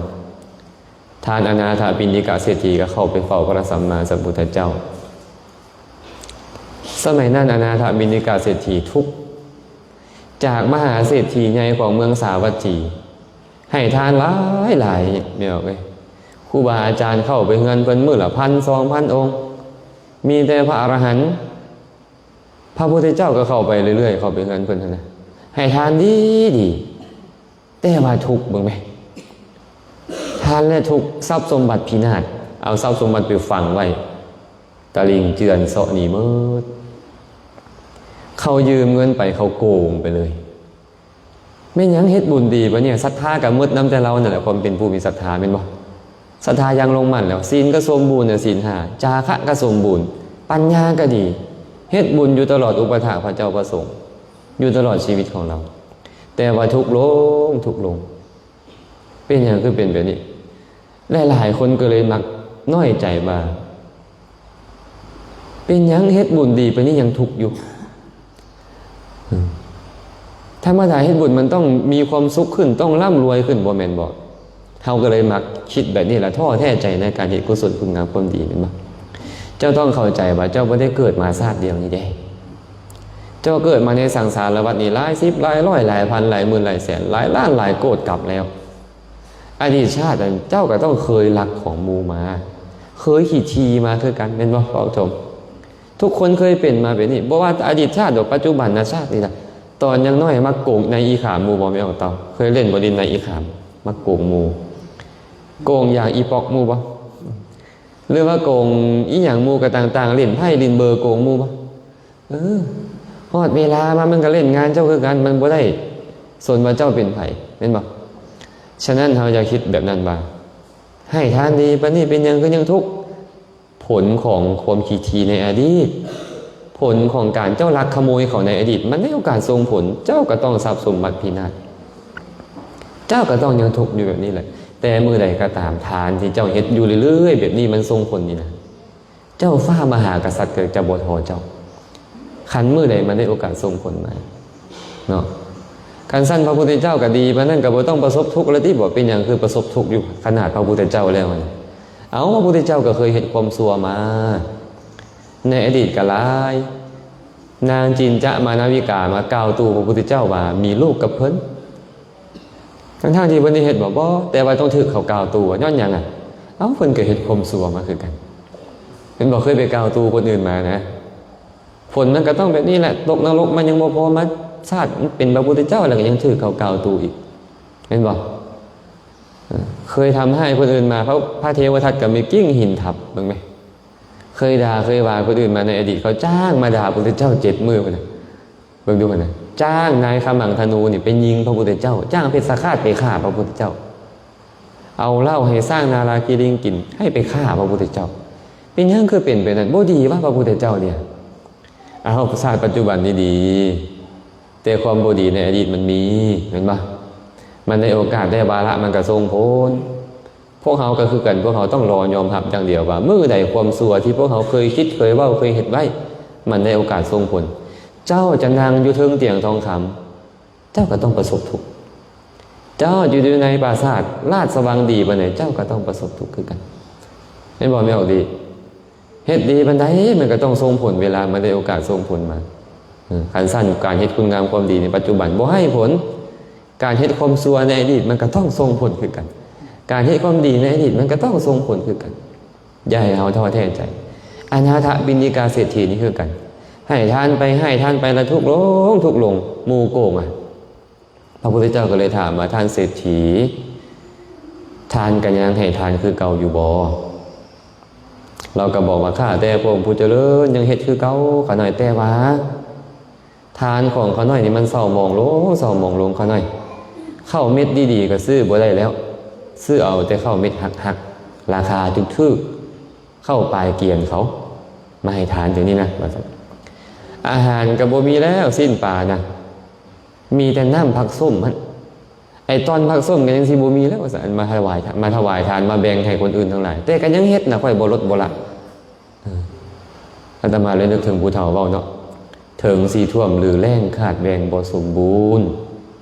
ທ່ານອະນາຖະປິນດິກະເສດຖີກໍເຂົ້າໄປເຝົ້າພະສຳມາສຳພຸດທະເຈົ້າ. ສະໄໝນັ້ນອະນາຖະປິນດິກະເສດຖີທຸກ ຈາກມະຫາເສດຖີໃຫຍ່ຂອງເມືອງສາວັດຖີ ໃຫ້ທານຫຼາຍໆ ແມ່ນບໍ່ເອີຍ? ຄູບາອາຈານເຂົ້າໄປເຮືອນເພິ່ນມື້ລະພັນ ສອງພັນອົງ ມີແຕ່ພະອະລະຫັນ. ພະພຸດທະເຈົ້າກໍເຂົ້າໄປເລື້ອຍໆ ເຂົ້າໄປເຮືອນເພິ່ນຫັ້ນນະ ໃຫ້ທານດີໆ ແຕ່ວ່າທຸກເບິ່ງແມະ ທານແລະທຸກ ຊັບສົມບັດພິນາດ ເອົາຊັບສົມບັດໄປຝັງໄວ້ ຕະລິງເຈື່ອນເຊາະໜີໝົດ ເຂົາຢືມເງິນໄປ ເຂົາໂກງໄປເລີຍ. ແມ່ນຫຍັງເຮັດບຸນດີປານນີ້ ສັດທາກໍໝົດນຳແຕ່ລາວນັ້ນແຫຼະ ຄວາມເປັນຜູ້ມີສັດທາແມ່ນບໍ່? ສັດທາຢ່າງລົງໝັ້ນແລ້ວ ສິນກໍສົມບູນແລ້ວ ສິນຫ້າ ຈາຄະກໍສົມບູນ ປັນຍາກໍດີ ເຮັດບຸນຢູ່ຕະຫຼອດ ອຸປະຖາກພະເຈົ້າພະສົງ ຢູ່ຕະຫຼອດຊີວິດຂອງລາວ ແຕ່ວ່າທຸກລົງ ທຸກລົງ. ເປັນຫຍັງຄືເປັນແບບນີ້? ຫຼາຍໆຄົນກໍເລີຍມັກນ້ອຍໃຈວ່າ ເປັນຫຍັງເຮັດບຸນດີປານນີ້ຍັງທຸກຢູ່? ທຳມະດາເຮັດບຸນມັນຕ້ອງມີຄວາມສຸກຂຶ້ນ ຕ້ອງລ່ຳລວຍຂຶ້ນ ບໍ່ແມ່ນບໍ? ເຮົາກໍເລີຍມັກຄິດແບບນີ້ລະ ທໍ້ແທ້ໃຈໃນການເຮັດກຸສົນຄຸນງາມຄວາມດີແມ່ນບໍ່? ເຈົ້າຕ້ອງເຂົ້າໃຈວ່າເຈົ້າບໍ່ໄດ້ເກີດມາຊາດດຽວນີ້ເດ້ ເຈົ້າເກີດມາໃນສັງສາລະວັດນີ້ຫຼາຍສິບ ຫຼາຍຮ້ອຍ ຫຼາຍພັນ ຫຼາຍໝື່ນ ຫຼາຍແສນ ຫຼາຍລ້ານ ຫຼາຍໂກດກັບແລ້ວ. ອະດີດຊາດນັ້ນເຈົ້າກໍຕ້ອງເຄີຍລັກຂອງໝູ່ມາ ເຄີຍຂີ້ຖີ່ມາຄືກັນແມ່ນບໍ່? ເວົ້າຕົງ ທຸກຄົນເຄີຍເປັນມາແບບນີ້ ບໍ່ວ່າອະດີດຊາດດອກ ປັດຈຸບັນນະຊາດນີ້ລະ. ຕອນຍັງນ້ອຍມັກໂກງໃນອີຂາມໝູ່ບໍ່ ແມ່ອອກເຕົາ? ເຄີຍຫຼິ້ນບໍ່ ຫຼິ້ນໃນອີຂາມ ມັກໂກງໝູ່ ໂກງຢາງອີປ໋ອກໝູ່ບໍ່? ຫຼືວ່າໂກງອີຫຍັງໝູ່ກໍຕ່າງໆ ຫຼິ້ນໄພ້ຫຼິ້ນເບີໂກງໝູ່ບໍ່? ເອີ ຮອດເວລາມາມັນກໍເລ່ນງານເຈົ້າຄືກັນ ມັນບໍ່ໄດ້ສົນວ່າເຈົ້າເປັນໃຜ ແມ່ນບໍ່? ສະນັ້ນເຮົາຢ່າຄິດແບບນັ້ນວ່າ ໃຫ້ທານດີປານນີ້ເປັນຫຍັງຄືຍັງທຸກ? ຜົນຂອງຄວາມຂີ້ຖີ່ໃນອະດີດ ຜົນຂອງການເຈົ້າລັກຂະໂມຍເຂົາໃນອະດີດ ມັນໄດ້ໂອກາດສົ່ງຜົນ ເຈົ້າກໍຕ້ອງຊັບສົມບັດພິນາດ ເຈົ້າກໍຕ້ອງຍັງທຸກຢູ່ແບບນີ້ແຫຼະ. ແຕ່ມື້ໃດກໍຕາມ ທານທີ່ເຈົ້າເຮັດຢູ່ເລື້ອຍໆແບບນີ້ ມັນສົ່ງຜົນນີ້ນະ ເຈົ້າຟ້າມະຫາກະສັດກໍຈະບໍ່ທໍ້ເຈົ້າ ຄັນມື້ໃດມັນໄດ້ໂອກາດສົ່ງຜົນມາເນາະ. ຄັນຊັ້ນພະພຸດທະເຈົ້າກໍດີປານນັ້ນ ກໍບໍ່ຕ້ອງປະສົບທຸກແລ້ວຕິ ບໍ່ເປັນຫຍັງຄືປະສົບທຸກຢູ່ຂະໜາດພະພຸດທະເຈົ້າແລ້ວຫັ້ນ. ເອົ້າ ພະພຸດທະເຈົ້າກໍເຄີຍເຮັດຄວາມຊົ່ວມາໃນອະດີດກໍຫຼາຍ. ນາງຈິນຈະມານາວິກາມາກ່າວຕູ່ພະພຸດທະເຈົ້າວ່າມີລູກກັບເພິ່ນ ທັງໆທີ່ເພິ່ນໄດ້ເຮັດບໍ່? ບໍ່ ແຕ່ວ່າຕ້ອງຖືກເຂົາກ່າວຕູ່. ຍ້ອນຫຍັງອະ? ເອົ້າ ເພິ່ນກໍເຮັດຄວາມຊົ່ວມາຄືກັນ ເຫັນບໍ່? ເຄີຍໄປກ່າວຕູ່ຄົນອື່ນມານະ. ຜົນມັນກໍຕ້ອງແບບນີ້ແຫຼະ ຕົກນະລົກມາຍັງບໍ່ພໍ ມາຊາດເປັນພະພຸດທະເຈົ້າແລ້ວກໍຍັງຖືກເຂົາກ່າວຕູ່ອີກ ເຫັນບໍ່? ເອີ ເຄີຍທຳຮ້າຍຄົນອື່ນມາ ພະ ພະເທວະທັດກໍໄປກິ້ງຫີນທັບ ເບິ່ງແມະ. ເຄີຍດ່າເຄີຍວ່າຄົນອື່ນມາໃນອະດີດ ເຂົາຈ້າງມາດ່າພະພຸດທະເຈົ້າເຈັດມື້ພຸ້ນນະ. ເບິ່ງດູຫັ້ນນະ ຈ້າງນາຍຂະມັງທະນູນີ້ໄປຍິງພະພຸດທະເຈົ້າ ຈ້າງເພັດສະຄາດໄປຂ້າພະພຸດທະເຈົ້າ ເອົາເຫຼົ້າໃຫ້ຊ້າງນາລາຄີລິງກິນ ໃຫ້ໄປຂ້າພະພຸດທະເຈົ້າ. ເປັນຫຍັງຄືເປັນແບບນັ້ນ? ບໍ່ດີວະພະພຸດທະເຈົ້າເດ. ເອົາ ຊາດປັດຈຸບັນນີ້ດີ ແຕ່ຄວາມບໍ່ດີໃນອະດີດມັນມີ ແມ່ນບໍ່? ມັນໄດ້ໂອກາດ ໄດ້ວາລະ ມັນກໍສົ່ງຜົນ. ພວກເຮົາກໍຄືກັນ, ພວກເຮົາຕ້ອງລໍຍອມຮັບຢ່າງດຽວວ່າ ມື້ໃດຄວາມຊົ່ວທີ່ພວກເຮົາເຄີຍຄິດ, ເຄີຍເວົ້າ, ເຄີຍເຮັດໄວ້ ມັນໄດ້ໂອກາດສົ່ງຜົນ. ເຈົ້າຈະນັ່ງຢູ່ເທິງຕຽງທອງຄຳ ເຈົ້າກໍຕ້ອງປະສົບທຸກ. ເຈົ້າຢູ່ໃນປາສາດລາດສະຫວັງດີປານໃດ ເຈົ້າກໍຕ້ອງປະສົບທຸກຄືກັນ. ແມ່ນບໍ່ແມ່ອອກດີ? ເຮັດດີປານໃດ ມັນກໍຕ້ອງສົ່ງຜົນ, ເວລາມັນໄດ້ໂອກາດສົ່ງຜົນມາ. ເອີ ຄັນຊັ້ນ ການເຮັດຄຸນງາມຄວາມດີໃນປັດຈຸບັນບໍ່ໃຫ້ຜົນ, ການເຮັດຄວາມຊົ່ວໃນອະດີດ ມັນກໍຕ້ອງສົ່ງຜົນຄືກັນ. ການເຮັດຄວາມດີໃນອະດີດ ມັນກໍຕ້ອງສົ່ງຜົນຄືກັນ. ຢ່າໃຫ້ເຮົາທໍ້ແທ້ໃຈ. ອະນາຖະປິນດິກາເສດຖີນີ້ຄືກັນ. ໃຫ້ທານໄປ, ໃຫ້ທານໄປ ແລ້ວທຸກລົງ, ທຸກລົງ, ໝູ່ໂກງອະ. ພະພຸດທະເຈົ້າກໍເລີຍຖາມວ່າ ທ່ານເສດຖີ, ທ່ານກໍຍັງໃຫ້ທານຄືເກົ່າຢູ່ບໍ່? ລາວກໍບອກວ່າ ຂ້າແຕ່ພະອົງຜູ້ຈະເລີນ ຍັງເຮັດຄືເກົ່າຂ້ານ້ອຍ, ແຕ່ວ່າທານຂອງຂ້ານ້ອຍນີ້ມັນເສົ້າໝອງລົງ, ເສົ້າໝອງລົງ, ຂ້ານ້ອຍເຂົ້າເມັດດີໆກໍຊື້ບໍ່ໄດ້ແລ້ວ, ຊື້ເອົາແຕ່ເຂົ້າເມັດຫັກໆ ລາຄາຖືກໆ ເຂົ້າປາຍກຽນເຂົາມາໃຫ້ທານຈັ່ງນີ້ນະ ວ່າຊັ້ນ. ອາຫານກໍບໍ່ມີແລ້ວ, ຊີ້ນປານະ ມີແຕ່ນ້ຳຜັກສົ້ມຫັ້ນ, ໄອ້ຕອນຜັກສົ້ມກໍຍັງຊິບໍ່ມີແລ້ວ ວ່າຊັ້ນ, ມາຖວາຍ, ມາຖວາຍທານ, ມາແບ່ງໃຫ້ຄົນອື່ນທັງຫຼາຍ, ແຕ່ກໍຍັງເຮັດນະ, ຂ້ອຍບໍ່ລົດບໍ່ລະ. ເອີ ອາດຕະມາເລີຍນຶກເຖິງຜູ້ເຖົ້າເວົ້າເນາະ, ເຖິງຊິຖ້ວມຫຼືແລ້ງ ຂາດແວ່ງບໍ່ສົມບູນ,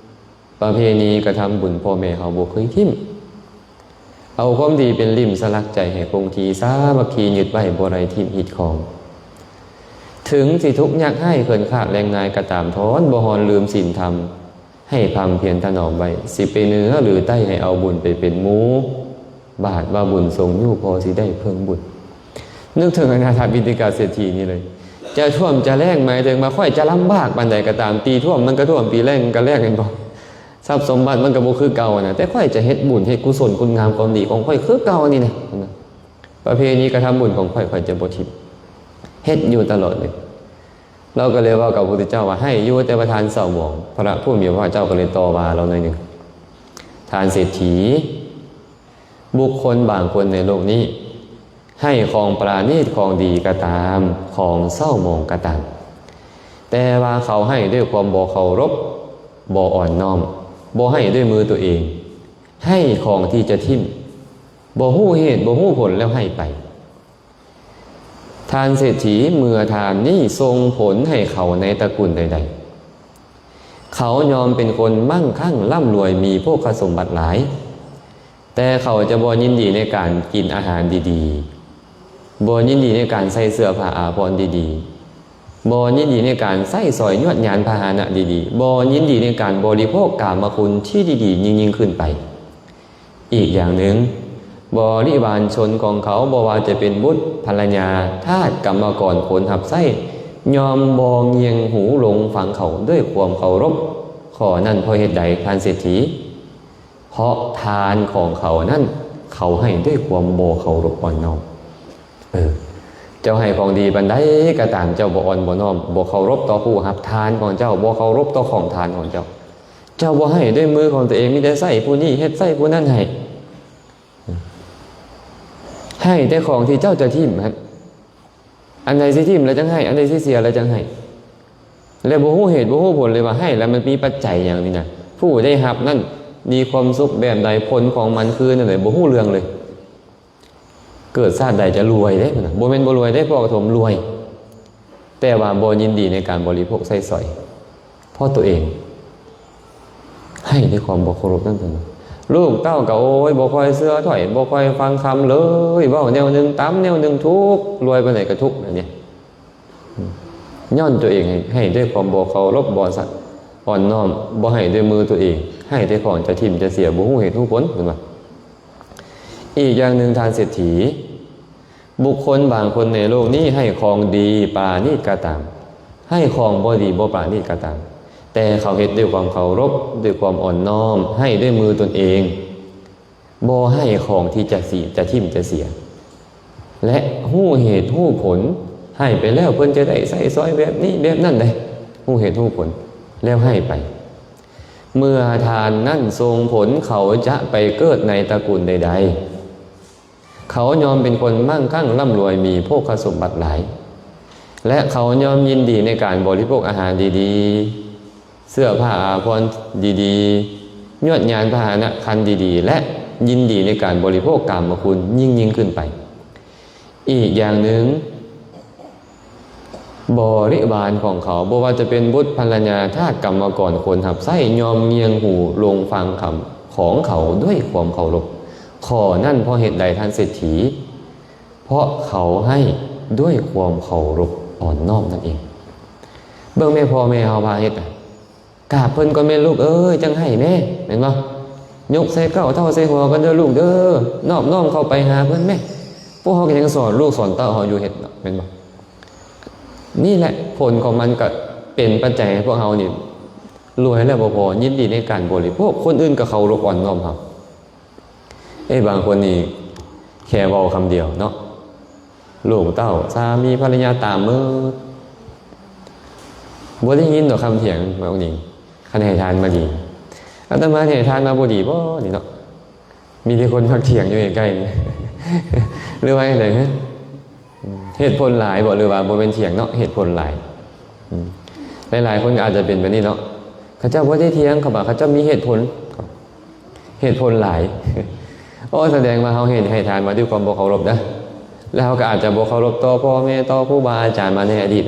ປະເພນີກະທຳບຸນພໍ່ແມ່ເຮົາບໍ່ເຄີຍຖິ້ມ. ເອົາຄວາມດີເປັນລິ້ມສະຫຼັກໃຈໃຫ້ຄົງທີ່, ສາມັກຄີຍຶດໄວ້ບໍ່ໄດ້ຖິ້ມຮີດຄອງ. ເຖິງຊິທຸກຍາກໄຮ້ເຂີນຂາດແລງງາຍກໍຕາມ, ທ້ອນບໍ່ຮ້ອນລືມສິນທຳ ໃຫ້ພຳພຽນຖະໜອມໄວ້, ຊິໄປເໜືອຫຼືໃຕ້ ໃຫ້ເອົາບຸນໄປເປັນໝູ່, ບາດວ່າບຸນຊົງຢູ່ ພໍຊິໄດ້ເພິ່ງບຸນ. ນຶກເຖິງອະນາຖະປິນດິກາເສດຖີນີ້ເລີຍ, ຈະຖ້ວມຈະແລ້ງ ໝາຍເຖິງວ່າຂ້ອຍຈະລຳບາກປານໃດກໍຕາມ, ຕີຖ້ວມມັນກໍຖ້ວມ, ຕີແລ້ງມັນກໍແລ້ງ, ເຫັນບໍ່? ຊັບສົມບັດມັນກໍບໍ່ຄືເກົ່ານະ, ແຕ່ຂ້ອຍຈະເຮັດບຸນເຮັດກຸສົນຄຸນງາມຄວາມດີຂອງຂ້ອຍຄືເກົ່ານີ້ນະ, ປະເພນີກະທຳບຸນຂອງຂ້ອຍ ຂ້ອຍຈະບໍ່ຖິ້ມ, ເຮັດຢູ່ຕະຫຼອດເລີຍ. ລາວກໍເລີຍເວົ້າກັບພະພຸດທະເຈົ້າວ່າ ໃຫ້ຢູ່ ແຕ່ວ່າທ່ານເສົ້າໝອງ. ພະຜູ້ມີພະພາກເຈົ້າກໍເລີຍຕໍ່ວ່າລາວໜ້ອຍໜຶ່ງ, ທ່ານເສດຖີ, ບຸກຄົນບາງຄົນໃນໂລກນີ້ ໃຫ້ຂອງປະນີດຂອງດີກໍຕາມ, ຂອງເສົ້າໝອງກໍຕາມ, ແຕ່ວ່າເຂົາໃຫ້ດ້ວຍຄວາມບໍ່ເຄົາລົບ, ບໍ່ອ່ອນນ້ອມ, ບໍ່ໃຫ້ດ້ວຍມືຕົວເອງ, ໃຫ້ຂອງທີ່ຈະຖິ້ມ, ບໍ່ຮູ້ເຫດບໍ່ຮູ້ຜົນແລ້ວໃຫ້ໄປ. ທ່ານເສດຖີ, ເມື່ອທານນີ້ສົ່ງຜົນໃຫ້ເຂົາໃນຕະກຸນໃດໆ, ເຂົາຍອມເປັນຄົນມັ່ງຄັ່ງລ່ຳລວຍ ມີໂພຄະສົມບັດຫຼາຍ, ແຕ່ເຂົາຈະບໍ່ຍິນດີໃນການກິນອາຫານດີໆ, ບໍ່ຍິນດີໃນການໃສ່ເສື້ອຜ້າອາພອນດີໆ, ບໍ່ຍິນດີໃນການໃຊ້ສອຍຍວດຍານພາຫະນະດີໆ, ບໍ່ຍິນດີໃນການບໍລິໂພກກາມະຄຸນທີ່ດີໆ ຍິ່ງໆຂຶ້ນໄປ. ອີກຢ່າງໜຶ່ງ, ບໍລິວານຊົນຂອງເຂົາ, ບໍ່ວ່າຈະເປັນບຸດ, ພັນລະຍາ, ທາດ, ກຳມະກອນ, ຄົນຮັບໃຊ້, ຍອມບໍ່ງຽງຫູລົງຟັງເຂົາດ້ວຍຄວາມເຄົາລົບ. ຂໍ້ນັ້ນເພາະເຫດໃດ, ທ່ານເສດຖີ? ເພາະທານຂອງເຂົານັ້ນ, ເຂົາໃຫ້ດ້ວຍຄວາມບໍ່ເຄົາລົບອ່ອນນ້ອມ. ເອີ, ເຈົ້າໃຫ້ຂອງດີປານໃດກໍຕາມ, ເຈົ້າບໍ່ອ່ອນບໍ່ນ້ອມ, ບໍ່ເຄົາລົບຕໍ່ຜູ້ຮັບທານຂອງເຈົ້າ, ບໍ່ເຄົາລົບຕໍ່ຂອງທານຂອງເຈົ້າ. ເຈົ້າບໍ່ໃຫ້ດ້ວຍມືຂອງຕົວເອງ, ມີແຕ່ໃຊ້ຜູ້ນີ້ເຮັດ, ໃຊ້ຜູ້ນັ້ນໃຫ້. ໃຫ້ແຕ່ຂອງທີ່ເຈົ້າຈະຖິ້ມຫັ້ນ, ອັນໃດຊິຖິ້ມແລ້ວຈັ່ງໃຫ້, ອັນໃດຊິເສຍແລ້ວຈັ່ງໃຫ້, ແລະ ບໍ່ຮູ້ເຫດບໍ່ຮູ້ຜົນເລີຍວ່າໃຫ້ແລ້ວມັນມີປັດໄຈຫຍັງນີ້ນະ. ຜູ້ໄດ້ຮັບນັ້ນມີຄວາມສຸກແບບໃດ, ຜົນຂອງມັນຄືແນວໃດ, ບໍ່ຮູ້ເລື່ອງເລີຍ. ເກີດຊາດໃດຈະລວຍເດ້, ບໍ່ແມ່ນບໍ່ລວຍເດ້, ພໍ່ກະຖົມລວຍ, ແຕ່ວ່າບໍ່ຍິນດີໃນການບໍລິໂພກໃຊ້ສອຍ ເພາະຕົວເອງໃຫ້ດ້ວຍຄວາມບໍ່ເຄົາລົບນັ້ນເຖິງ. ລູກເຕົ້າກໍ ໂອ້ຍ ບໍ່ຄ່ອຍເຊື່ອຖ້ອຍ, ບໍ່ຄ່ອຍຟັງຄຳເລີຍ, ເວົ້າແນວໜຶ່ງ ຕຳແນວໜຶ່ງ, ທຸກ, ລວຍປານໃດກໍທຸກ, ແບບນີ້. ຍ້ອນຕົວເອງໃຫ້, ໃຫ້ດ້ວຍຄວາມບໍ່ເຄົາລົບ, ບໍ່ສະ, ອ່ອນນ້ອມ, ບໍ່ໃຫ້ດ້ວຍມືຕົວເອງ, ໃຫ້ແຕ່ຂອງຈະຖິ້ມຈະເສຍ, ບໍ່ຮູ້ເຫດຮູ້ຜົນ, ເຫັນບໍ່? ອີກຢ່າງໜຶ່ງ, ທ່ານເສດຖີ, ບຸກຄົນບາງຄົນໃນໂລກນີ້ໃຫ້ຂອງດີປານີດກໍຕາມ, ໃຫ້ຂອງບໍ່ດີບໍ່ປານີດກໍຕາມ, ແຕ່ເຂົາເຮັດດ້ວຍຄວາມເຄົາລົບ, ດ້ວຍຄວາມອ່ອນນ້ອມ, ໃຫ້ດ້ວຍມືຕົນເອງ, ບໍ່ໃຫ້ຂອງທີ່ຈະເສຍ, ຈະຖິ້ມຈະເສຍ, ແລະ ຮູ້ເຫດຮູ້ຜົນ, ໃຫ້ໄປແລ້ວເພິ່ນຈະໄດ້ໃຊ້ສອຍແບບນີ້ແບບນັ້ນເດ້, ຮູ້ເຫດຮູ້ຜົນ ແລ້ວໃຫ້ໄປ. ເມື່ອທານນັ້ນສົ່ງຜົນ, ເຂົາຈະໄປເກີດໃນຕະກຸນໃດໆ, ເຂົາຍ່ອມເປັນຄົນມັ່ງຄັ່ງລ່ຳລວຍ, ມີໂພຄະສົມບັດຫຼາຍ, ແລະ ເຂົາຍ່ອມຍິນດີໃນການບໍລິໂພກອາຫານດີ ເສື້ອຜ້າອາພອນດີໆ, ຍວດຍານພາຫະນະຄັນດີໆ ແລະ ຍິນດີໃນການບໍລິໂພກກາມະຄຸນຍິ່ງໆຂຶ້ນໄປ. ອີກຢ່າງໜຶ່ງ, ບໍລິວານຂອງເຂົາ, ບໍ່ວ່າຈະເປັນບຸດ, ພັນລະຍາ, ທາດ, ກຳມະກອນ, ຄົນຮັບໃຊ້, ຍ່ອມງ່ຽງຫູລົງຟັງຄຳຂອງເຂົາດ້ວຍຄວາມເຄົາລົບ. ຂໍ້ນັ້ນເພາະເຫດໃດ, ທ່ານເສດຖີ? ເພາະເຂົາໃຫ້ດ້ວຍຄວາມເຄົາລົບອ່ອນນ້ອມນັ້ນເອງ. ເບິ່ງແມ່, ພໍ່ແມ່ເຮົາພາເຮັດນະ, ກາບເພິ່ນກ່ອນແມ່ລູກເອີຍ ຈັ່ງໃຫ້ແມ່, ແມ່ນບໍ່? ຍົກໃສ່ເກົ້າເທົ້າໃສ່ຫົວກ່ອນເດີລູກເດີ, ນອບນ້ອມເຂົ້າໄປຫາເພິ່ນແມ່. ພວກເຮົາກໍຍັງສອນລູກສອນເຕົ້າເຮົາຢູ່ເຮັດເນາະ, ແມ່ນບໍ່? ນີ້ແຫຼະ ຜົນຂອງມັນກໍເປັນປັດໄຈໃຫ້ພວກເຮົານີ້ ລວຍແລ້ວບໍ່ພໍ, ຍິນດີໃນການບໍລິໂພກ, ຄົນອື່ນກໍເຄົາລົບອ່ອນນ້ອມເຮົາ. ເອີ ບາງຄົນນີ້ແຄ່ເວົ້າຄຳດຽວເນາະ, ລູກເຕົ້າ, ສາມີ, ພັນລະຍາຕາມໝົດ. ບໍ່ໄດ້ຍິນດອກຄຳຖຽງ, ບາງຄົນນີ້ ຄັນໃຫ້ທານມາດີ, ອາດຕະມາໃຫ້ທານມາບໍ່ດີບໍ່ນີ້ເນາະ? ມີແຕ່ຄົນມັກຖຽງຢູ່ໃກ້ໆນີ້ ຫຼືວ່າຈັ່ງໃດ? ເຫດຜົນຫຼາຍບໍ່ ຫຼືວ່າບໍ່ແມ່ນຖຽງເນາະ, ເຫດຜົນຫຼາຍ. ອືມ ຫຼາຍໆຄົນກໍອາດຈະເປັນແບບນີ້ເນາະ, ເຂົາເຈົ້າບໍ່ໄດ້ຖຽງ, ເຂົາວ່າເຂົາເຈົ້າມີເຫດຜົນ, ເຫດຜົນຫຼາຍ. ໂອ້ ສະແດງວ່າເຮົາເຮັດໃຫ້ທານມາດ້ວຍຄວາມບໍ່ເຄົາລົບເດີ, ແລ້ວເຮົາກໍອາດຈະບໍ່ເຄົາລົບຕໍ່ພໍ່ແມ່, ຕໍ່ຄູບາອາຈານມາໃນອະດີດ.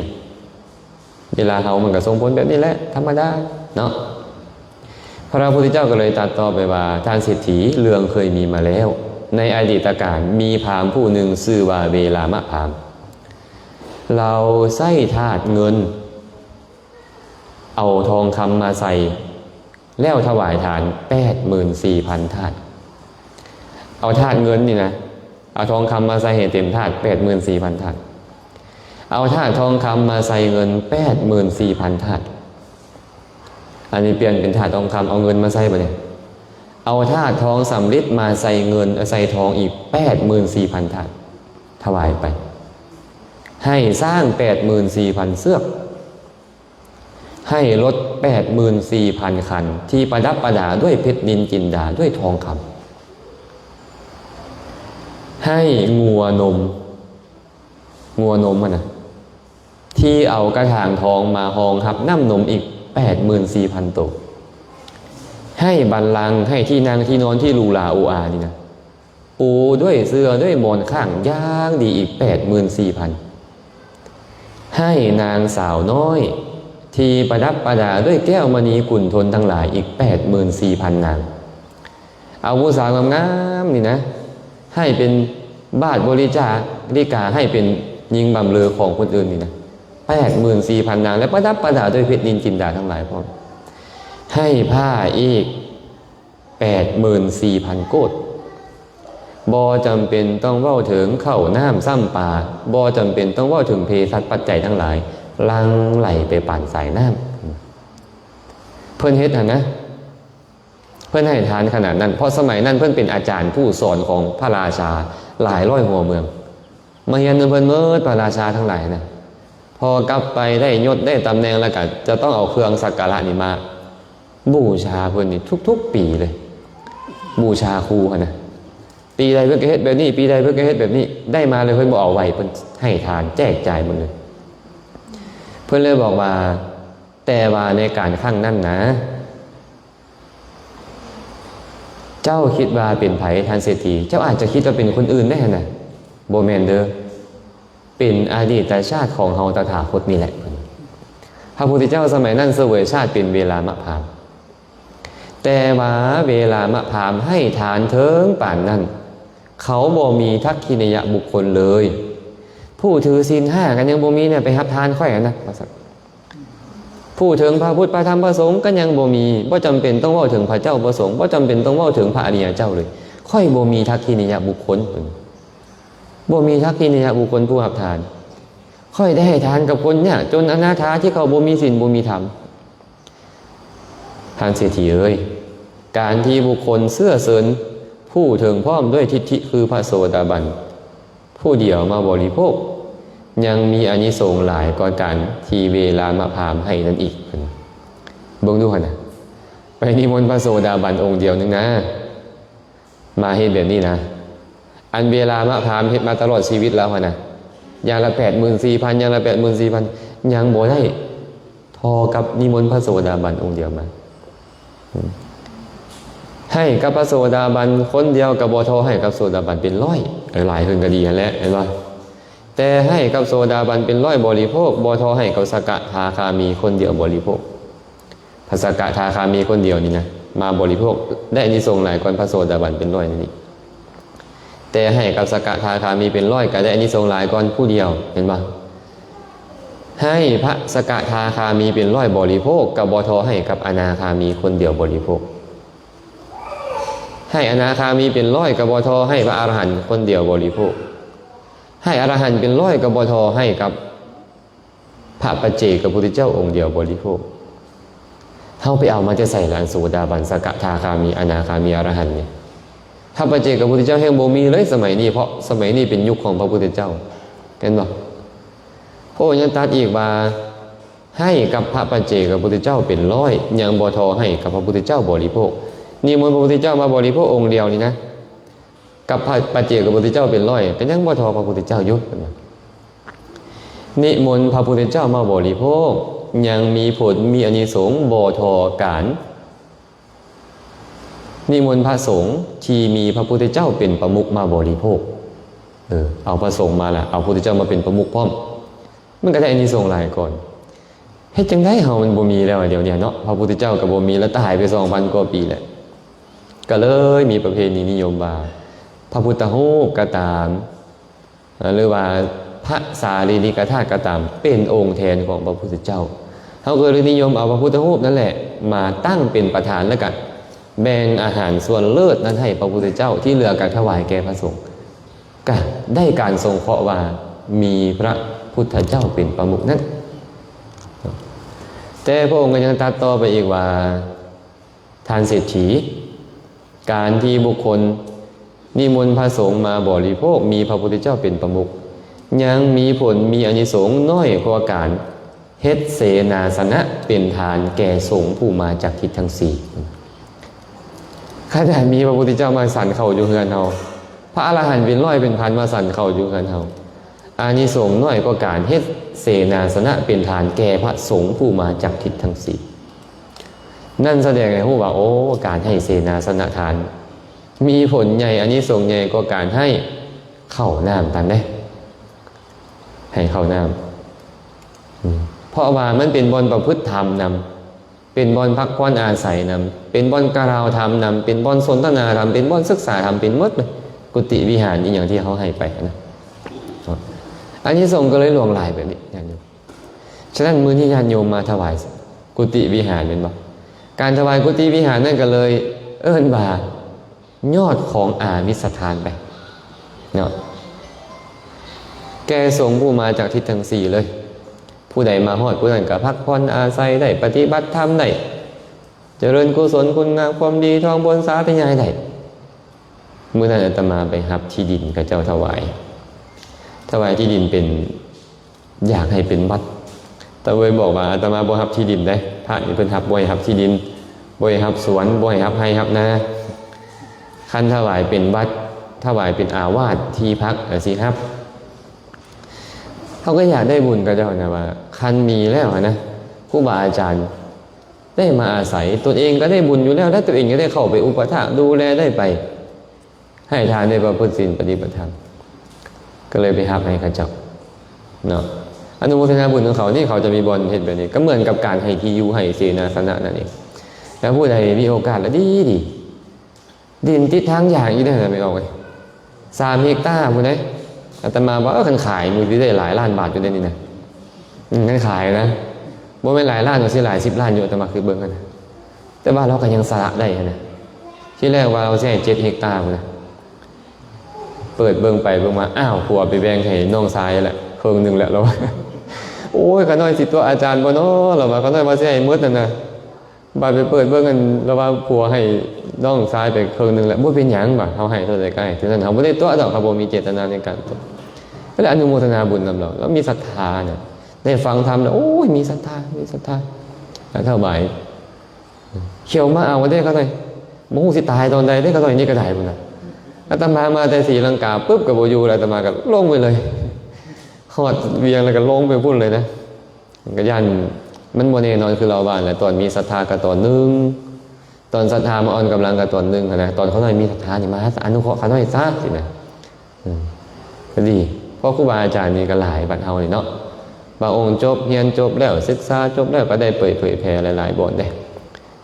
ເວລາເຮົາມັນກໍສົ່ງຜົນແບບນີ້ແຫຼະ, ທຳມະດາເນາະ. ພະພຸດທະເຈົ້າກໍເລີຍຕັດຕໍ່ໄປວ່າ, ທ່ານເສດຖີ, ເລື່ອງເຄີຍມີມາແລ້ວ. ໃນອະດີດຕະການ ມີພາມຜູ້ໜຶ່ງຊື່ວ່າເວລາມະພາມ. ລາວໃຊ້ທາດເງິນ ເອົາທອງຄຳມາໃສ່ ແລ້ວຖວາຍທານແປດໝື່ນສີ່ພັນຖາດ. ເອົາຖາດເງິນນີ້ນະ, ເອົາທອງຄຳມາໃສ່ໃຫ້ເຕັມຖາດ ແປດໝື່ນສີ່ພັນຖາດ. ເອົາຖາດທອງຄຳມາໃສ່ເງິນ ແປດໝື່ນສີ່ພັນຖາດ. ອັນນີ້ປ່ຽນເປັນຖາດທອງຄຳ, ເອົາເງິນມາໃສ່ບາດນີ້. ເອົາຖາດທອງສຳລິດມາໃສ່ເງິນ, ໃສ່ທອງອີກ ແປດໝື່ນສີ່ພັນຖາດ ຖວາຍໄປ. ໃຫ້ຊ້າງ ແປດໝື່ນສີ່ພັນເຊືອກ. ໃຫ້ລົດ ແປດໝື່ນສີ່ພັນຄັນ ທີ່ປະດັບປະດາດ້ວຍເພັດນິນຈິນດາ ດ້ວຍທອງຄຳ. ໃຫ້ງົວນົມ, ງົວນົມຫັ້ນນະ, ທີ່ເອົາກະຖາງທອງມາຮອງຮັບນ້ຳນົມອີກ ແປດໝື່ນສີ່ພັນໂຕ. ໃຫ້ບັນລັງ, ໃຫ້ທີ່ນັ່ງທີ່ນອນທີ່ຫຼູຫຼາໂອອານີ້ນະ, ປູດ້ວຍເສື່ອດ້ວຍໝອນຂ້າງຢ່າງດີອີກ ແປດໝື່ນສີ່ພັນ. ໃຫ້ນາງສາວນ້ອຍທີ່ປະດັບປະດາດ້ວຍແກ້ວມະນີກຸນທົນທັງຫຼາຍອີກ ແປດໝື່ນສີ່ພັນນາງ. ເອົາຜູ້ສາວງາມໆນີ້ນະ ໃຫ້ເປັນບາດບໍລິຈາລິກາ, ໃຫ້ເປັນຍິງບຳເລີຂອງຄົນອື່ນນີ້ນະ ແປດໝື່ນສີ່ພັນນາງ ແລະ ປະດັບປະດາດ້ວຍເພັດນິນຈິນດາທັງຫຼາຍພ້ອມ. ໃຫ້ຜ້າອີກ ແປດໝື່ນສີ່ພັນໂກດ. ບໍ່ຈຳເປັນຕ້ອງເວົ້າເຖິງເຂົ້ານ້ຳຊ້ຳປາ, ບໍ່ຈຳເປັນຕ້ອງເວົ້າເຖິງເພສັດປັດໄຈທັງຫຼາຍ ຫຼັ່ງໄຫຼໄປປານສາຍນ້ຳ. ເພິ່ນເຮັດຫັ້ນນະ, ເພິ່ນໃຫ້ທານຂະໜາດນັ້ນ, ເພາະສະໄໝນັ້ນເພິ່ນເປັນອາຈານຜູ້ສອນຂອງພະລາຊາຫຼາຍຮ້ອຍຫົວເມືອງ. ມາຮຽນນຳເພິ່ນໝົດ ພະລາຊາທັງຫຼາຍນະ. ພໍກັບໄປໄດ້ຍົດໄດ້ຕຳແໜ່ງແລ້ວກະຈະຕ້ອງເອົາເຄື່ອງສັກກາລະນີ້ມາບູຊາເພິ່ນນີ້ທຸກໆປີເລີຍ. ບູຊາຄູຫັ້ນນະ. ປີໃດເພິ່ນກໍເຮັດແບບນີ້, ປີໃດເພິ່ນກໍເຮັດແບບນີ້. ໄດ້ມາແລ້ວເພິ່ນບໍ່ເອົາໄວ້, ເພິ່ນໃຫ້ທານແຈກຈ່າຍໝົດເລີຍ. ເພິ່ນເລີຍບອກວ່າ, ແຕ່ວ່າໃນການຄັ້ງນັ້ນນະ, ເຈົ້າຄິດວ່າເປັນໃຜ ທ່ານເສດຖີ? ເຈົ້າອາດຈະຄິດວ່າເປັນຄົນອື່ນໄດ້ຫັ້ນນະ. ບໍ່ແມ່ນເດີ. ເປັນອະດີດຕະຊາດຂອງເຮົາຕະຖາຄົດນີ້ແຫຼະ. ພະພຸດທະເຈົ້າສະໄໝນັ້ນສະເຫວີຍຊາດເປັນເວລາມະພາມ. ແຕ່ວ່າເວລາມະພາມໃຫ້ທານເຖິງປານນັ້ນ, ເຂົາບໍ່ມີທັກຂິນະຍະບຸກຄົນເລີຍ. ຜູ້ຖືສິນຫ້າກໍຍັງບໍ່ມີນະ, ໄປຮັບທານຂ້ອຍຫັ້ນນະ ວ່າຊັ້ນ. ຜູ້ເຖິງພະພຸດ ພະທຳ ພະສົງກໍຍັງບໍ່ມີ, ບໍ່ຈຳເປັນຕ້ອງເວົ້າເຖິງພະເຈົ້າພະສົງ, ບໍ່ຈຳເປັນຕ້ອງເວົ້າເຖິງພະອະລິຍະເຈົ້າເລີຍ. ຂ້ອຍບໍ່ມີທັກຂິນະຍະບຸກຄົນ, ບໍ່ມີທັກຂິນະຍະບຸກຄົນຜູ້ຮັບທານ. ຂ້ອຍໄດ້ໃຫ້ທານກັບຄົນຍາກຈົນອະນາຖາທີ່ເຂົາບໍ່ມີສິນບໍ່ມີທຳ. ທ່ານເສດຖີເອີຍ, ການທີ່ບຸກຄົນເຊື້ອເຊີນຜູ້ເຖິງພ້ອມດ້ວຍທິດຖິຄືພະໂສດາບັນ ຜູ້ດຽວມາບໍລິໂພກ ຍັງມີອານິສົງຫຼາຍກວ່າການທີ່ເວລາມະພາມໃຫ້ນັ້ນອີກ. ເບິ່ງດູຫັ້ນນະ, ໄປນິມົນພະໂສດາບັນອົງດຽວໜຶ່ງນະ ມາເຮັດແບບນີ້ນະ. ອັນເວລາມະພາມເຮັດມາຕະຫຼອດຊີວິດລາວຫັ້ນນະ, ຢ່າງລະແປດໝື່ນສີ່ພັນ, ຢ່າງລະແປດໝື່ນສີ່ພັນ ຍັງບໍ່ໄດ້ ພໍກັບນິມົນພະໂສດາບັນອົງດຽວມາ. ໃຫ້ກັບພະໂສດາບັນຄົນດຽວກໍບໍ່ທໍ່ໃຫ້ກັບໂສດາບັນເປັນຮ້ອຍ. ເອີ ຫຼາຍຂຶ້ນກໍດີຫັ້ນແຫຼະ ເຫັນບໍ່? ແຕ່ໃຫ້ກັບໂສດາບັນເປັນຮ້ອຍບໍລິໂພກ ບໍ່ທໍ່ໃຫ້ກັບສະກະທາຄາມີຄົນດຽວບໍລິໂພກ. ພະສະກະທາຄາມີຄົນດຽວນີ້ນະ ມາບໍລິໂພກໄດ້ອານິສົງຫຼາຍກ່ອນພະໂສດາບັນເປັນຮ້ອຍນັ້ນອີກ. ແຕ່ໃຫ້ກັບສະກະທາຄາມີເປັນຮ້ອຍກໍໄດ້ອານິສົງຫຼາຍກ່ອນຜູ້ດຽວ ເຫັນບໍ່? ໃຫ້ພະສະກະທາຄາມີເປັນຮ້ອຍບໍລິໂພກ ກໍບໍ່ທໍ່ໃຫ້ກັບອະນາຄາມີຄົນດຽວບໍລິໂພກ. ໃຫ້ອະນາຄາມີເປັນຮ້ອຍ ກໍບໍ່ທໍ່ໃຫ້ພະອະລະຫັນຄົນດຽວບໍລິໂພກ. ໃຫ້ອະລະຫັນເປັນຮ້ອຍ ກໍບໍ່ທໍ່ໃຫ້ກັບ ພະປັດເຈກະພຸດທະເຈົ້າອົງດຽວບໍລິໂພກ. ເຮົາໄປເອົາມາແຕ່ໃສລະ ອັນໂສດາບັນ ສະກະທາຄາມີ ອະນາຄາມີ ອະລະຫັນນີ້? ພະປັດເຈກະພຸດທະເຈົ້າແຮ່ງບໍ່ມີເລີຍສະໄໝນີ້ ເພາະສະໄໝນີ້ເປັນຍຸກຂອງພະພຸດທະເຈົ້າ ເຫັນບໍ່? ພະອົງຍັງຕັດອີກວ່າ ໃຫ້ກັບພະປັດເຈກະພຸດທະເຈົ້າເປັນຮ້ອຍ ຍັງບໍ່ທໍ່ໃຫ້ກັບພະພຸດທະເຈົ້າບໍລິໂພກ. ນິມົນພະພຸດທະເຈົ້າມາບໍລິໂພກອົງດຽວນີ້ນະ ກັບພະປັດເຈກະພຸດທະເຈົ້າເປັນຮ້ອຍ ກໍຍັງບໍ່ທໍ່ພະພຸດທະເຈົ້າຢູ່. ນິມົນພະພຸດທະເຈົ້າມາບໍລິໂພກ ຍັງມີຜົນມີອານິສົງບໍ່ທໍ່ການນິມົນພະສົງທີ່ມີພະພຸດທະເຈົ້າເປັນປະມຸກມາບໍລິໂພກ. ເອີ ເອົາພະສົງມາລະ ເອົາພຸດທະເຈົ້າມາເປັນປະມຸກພ້ອມ ມັນກໍໄດ້ອານິສົງຫຼາຍກ່ອນ. ເຮັດຈັ່ງໃດເຮົາມັນບໍ່ມີແລ້ວດຽວນີ້ເນາະ? ພະພຸດທະເຈົ້າກໍບໍ່ມີລະ ຕາຍໄປສອງພັນກວ່າປີແລ້ວ. ກໍເລີຍມີປະເພນີນິຍົມວ່າ ພະພຸດທະຮູບກໍຕາມ ຫຼືວ່າພະສາລີລິກະທາດກໍຕາມ ເປັນອົງແທນຂອງພະພຸດທະເຈົ້າ. ເຮົາກໍເລີຍນິຍົມເອົາພະພຸດທະຮູບນັ້ນແຫຼະ ມາຕັ້ງເປັນປະທານ ແລ້ວກໍແບ່ງອາຫານສ່ວນເລີດນັ້ນໃຫ້ພະພຸດທະເຈົ້າ ທີ່ເຫຼືອກໍຖວາຍແກ່ພະສົງ. ກະໄດ້ການສົງເຄາະວ່າມີພະພຸດທະເຈົ້າເປັນປະມຸກນັ້ນ. ແຕ່ພະອົງກໍຍັງຕັດຕໍ່ໄປອີກວ່າ ທ່ານເສດຖີ, ການທີ່ບຸກຄົນນິມົນພະສົງມາບໍລິໂພກ ມີພະພຸດທະເຈົ້າເປັນປະມຸກ ຍັງມີຜົນມີອານິສົງນ້ອຍກວ່າການ ເຮັດເສນາສະນະເປັນທານແກ່ສົງຜູ້ມາຈາກທິດທັງສີ່. ຂະໜາດມີພະພຸດທະເຈົ້າມາສັນເຂົ້າຢູ່ເຮືອນເຮົາ, ພະອະລະຫັນເປັນຮ້ອຍເປັນພັນມາສັນເຂົ້າຢູ່ເຮືອນເຮົາ, ອານິສົງນ້ອຍກວ່າການເຮັດເສນາສະນະເປັນທານແກ່ພະສົງຜູ້ມາຈາກທິດທັງສີ່. ນັ້ນສະແດງໃຫ້ຮູ້ວ່າ ໂອ້ ການໃຫ້ເສນາສະນະທານ ມີຜົນໃຫຍ່ ອານິສົງໃຫຍ່ກວ່າການໃຫ້ເຂົ້ານ້ຳຕາມເດ້. ໃຫ້ເຂົ້ານ້ຳ ອືມ ເພາະວ່າມັນເປັນບ່ອນປະພຶດທຳນຳ, ເປັນບ່ອນພັກຜ່ອນອາໄສນຳ, ເປັນບ່ອນກ່າວທຳນຳ, ເປັນບ່ອນສົນທະນາທຳ, ເປັນບ່ອນສຶກສາທຳ, ເປັນໝົດເລີຍ ກຸຕິວິຫານອີ່ຫຍັງທີ່ເຮົາໃຫ້ໄປນະ. ອານິສົງກໍເລີຍຫຼວງຫຼາຍແບບນີ້ ຍາດໂຍມ. ສະນັ້ນ ມື້ນີ້ຍາດໂຍມມາຖວາຍກຸຕິວິຫານແມ່ນບໍ່? ການຖວາຍກຸຕິວິຫານນັ້ນກໍເລີຍເອີ້ນວ່າ ຍອດຂອງອາມິສທານໄປເນາະ ແກ່ສົງຜູ້ມາຈາກທິດທັງສີ່ເລີຍ. ຜູ້ໃດມາຮອດຜູ້ນັ້ນກໍພັກຜ່ອນອາໄສໄດ້, ປະຕິບັດທຳໄດ້, ຈະເລີນກຸສົນຄຸນງາມຄວາມດີ, ທ່ອງບົນສາທະຍາຍໄດ້. ມື້ນັ້ນອາດຕະມາໄປຮັບທີ່ດິນເຂົາເຈົ້າຖວາຍ, ຖວາຍທີ່ດິນເປັນ ຢາກໃຫ້ເປັນວັດ. ຕາເວີຍບອກວ່າ ອາດຕະມາບໍ່ຮັບທີ່ດິນເດ້, ພະນີ້ເພິ່ນຮັບ ບໍ່ໃຫ້ຮັບທີ່ດິນ, ບໍ່ໃຫ້ຮັບສວນ, ບໍ່ໃຫ້ຮັບໄຮ່ຮັບນາ. ຄັນຖວາຍເປັນວັດ, ຖວາຍເປັນອາວາດທີ່ພັກ ກໍຊິຮັບ. ເຮົາກໍຢາກໄດ້ບຸນກັບເຈົ້ານະວ່າ ຄັນມີແລ້ວນະ ຄູບາອາຈານໄດ້ມາອາໄສ, ຕົນເອງກໍໄດ້ບຸນຢູ່ແລ້ວ ແລະ ຕົນເອງກໍໄດ້ເຂົ້າໄປອຸປະຖາກດູແລ ໄດ້ໄປ ໃຫ້ທານ ໄດ້ປະພຶດສິນປະຕິບັດທຳ ກໍເລີຍໄປຮັບໃຫ້ເຂົາເຈົ້າເນາະ. ອະນຸໂມທະນາບຸນຂອງເຂົານີ້ ເຂົາຈະມີບ່ອນເຮັດແບບນີ້ ກໍເໝືອນກັບການໃຫ້ທີ່ຢູ່ໃຫ້ເສນາສະນະນັ້ນເອງ. ແລ້ວຜູ້ໃດມີໂອກາດລະດີໆ ດິນຕິດທາງຢາງອີກເດີ ແມ່ອອກເອີຍ ສາມເຮັກຕາພຸ້ນເດ້. ອາດຕະມາວ່າ ເອີ ຄັນຂາຍມັນຊິໄດ້ຫຼາຍລ້ານບາດຢູ່ເດ້ນີ້ນະ. ອືມ ຄັນຂາຍນະ ບໍ່ແມ່ນຫຼາຍລ້ານ ກໍຊິຫຼາຍສິບລ້ານຢູ່ ອາດຕະມາຄືເບິ່ງຫັ້ນນະ. ແຕ່ວ່າລາວກໍຍັງສະຫຼະໄດ້ຫັ້ນນະ. ທີແລກວ່າລາວຊິໃຫ້ເຈັດເຮັກຕາພຸ້ນນະ, ເປີດເບິ່ງໄປເບິ່ງມາ ອ້າວ ຜົວໄປແບ່ງໃຫ້ນ້ອງຊາຍແລ້ວເຄິ່ງໜຶ່ງແລ້ວ ລາວວ່າ. ໂອ້ຍ ຂ້ານ້ອຍຊິຕົວະອາຈານບໍ່ນໍ ລາວວ່າ, ຂ້ານ້ອຍວ່າຊິໃຫ້ໝົດຫັ້ນນະ. ບາດໄປເປີດເບິ່ງ ອັນ ລາວວ່າຜົວໃຫ້ນ້ອງຊາຍໄປເຄິ່ງໜຶ່ງແລ້ວ. ບໍ່ເປັນຫຍັງວ່າ ເຮົາໃຫ້ເທົ່າໃດກໍໃຫ້ເທົ່ານັ້ນ, ເຮົາບໍ່ໄດ້ຕົວະດອກ, ເຮົາບໍ່ມີເຈດຕະນາໃນການຕົວະ. ກໍເລີຍອະນຸໂມທະນາບຸນນຳລາວ, ລາວມີສັດທານະ, ໄດ້ຟັງທຳແລ້ວ ໂອ້ຍ ມີສັດທາ ມີສັດທາ ແລ້ວຖວາຍ. ຂຽວມາເອົາເດ້ຂ້ານ້ອຍ, ບໍ່ຮູ້ຊິຕາຍຕອນໃດເດ້ຂ້ານ້ອຍນີ້ກໍໄດ້ພຸ້ນນະ. ອາດຕະມາມາແຕ່ສີລັງກາປຶບກໍບໍ່ຢູ່ແລ້ວ, ອາດຕະມາກໍລົງໄປເລີຍ, ຮອດວຽງແລ້ວກໍລົງໄປພຸ້ນເລີຍນະ. ກໍຢ້ານ ມັນບໍ່ແນ່ນອນຄືລາວວ່າແຫຼະ ຕອນມີສັດທາກໍຕອນໜຶ່ງ ຕອນສັດທາມາອ່ອນກຳລັງກໍຕອນໜຶ່ງຫັ້ນນະ ຕອນຂ້ານ້ອຍມີສັດທານີ້ມາອະນຸເຄາະຂ້ານ້ອຍຊະ ຊີ້ນະ. ເອີ ກໍດີ ເພາະຄູບາອາຈານນີ້ກໍຫຼາຍ ບັດເຮົານີ້ເນາະ ບາງອົງຈົບ ຮຽນຈົບແລ້ວ ສຶກສາຈົບແລ້ວ ກໍໄດ້ໄປເຜີຍແຜ່ຫຼາຍໆບ່ອນເດ້.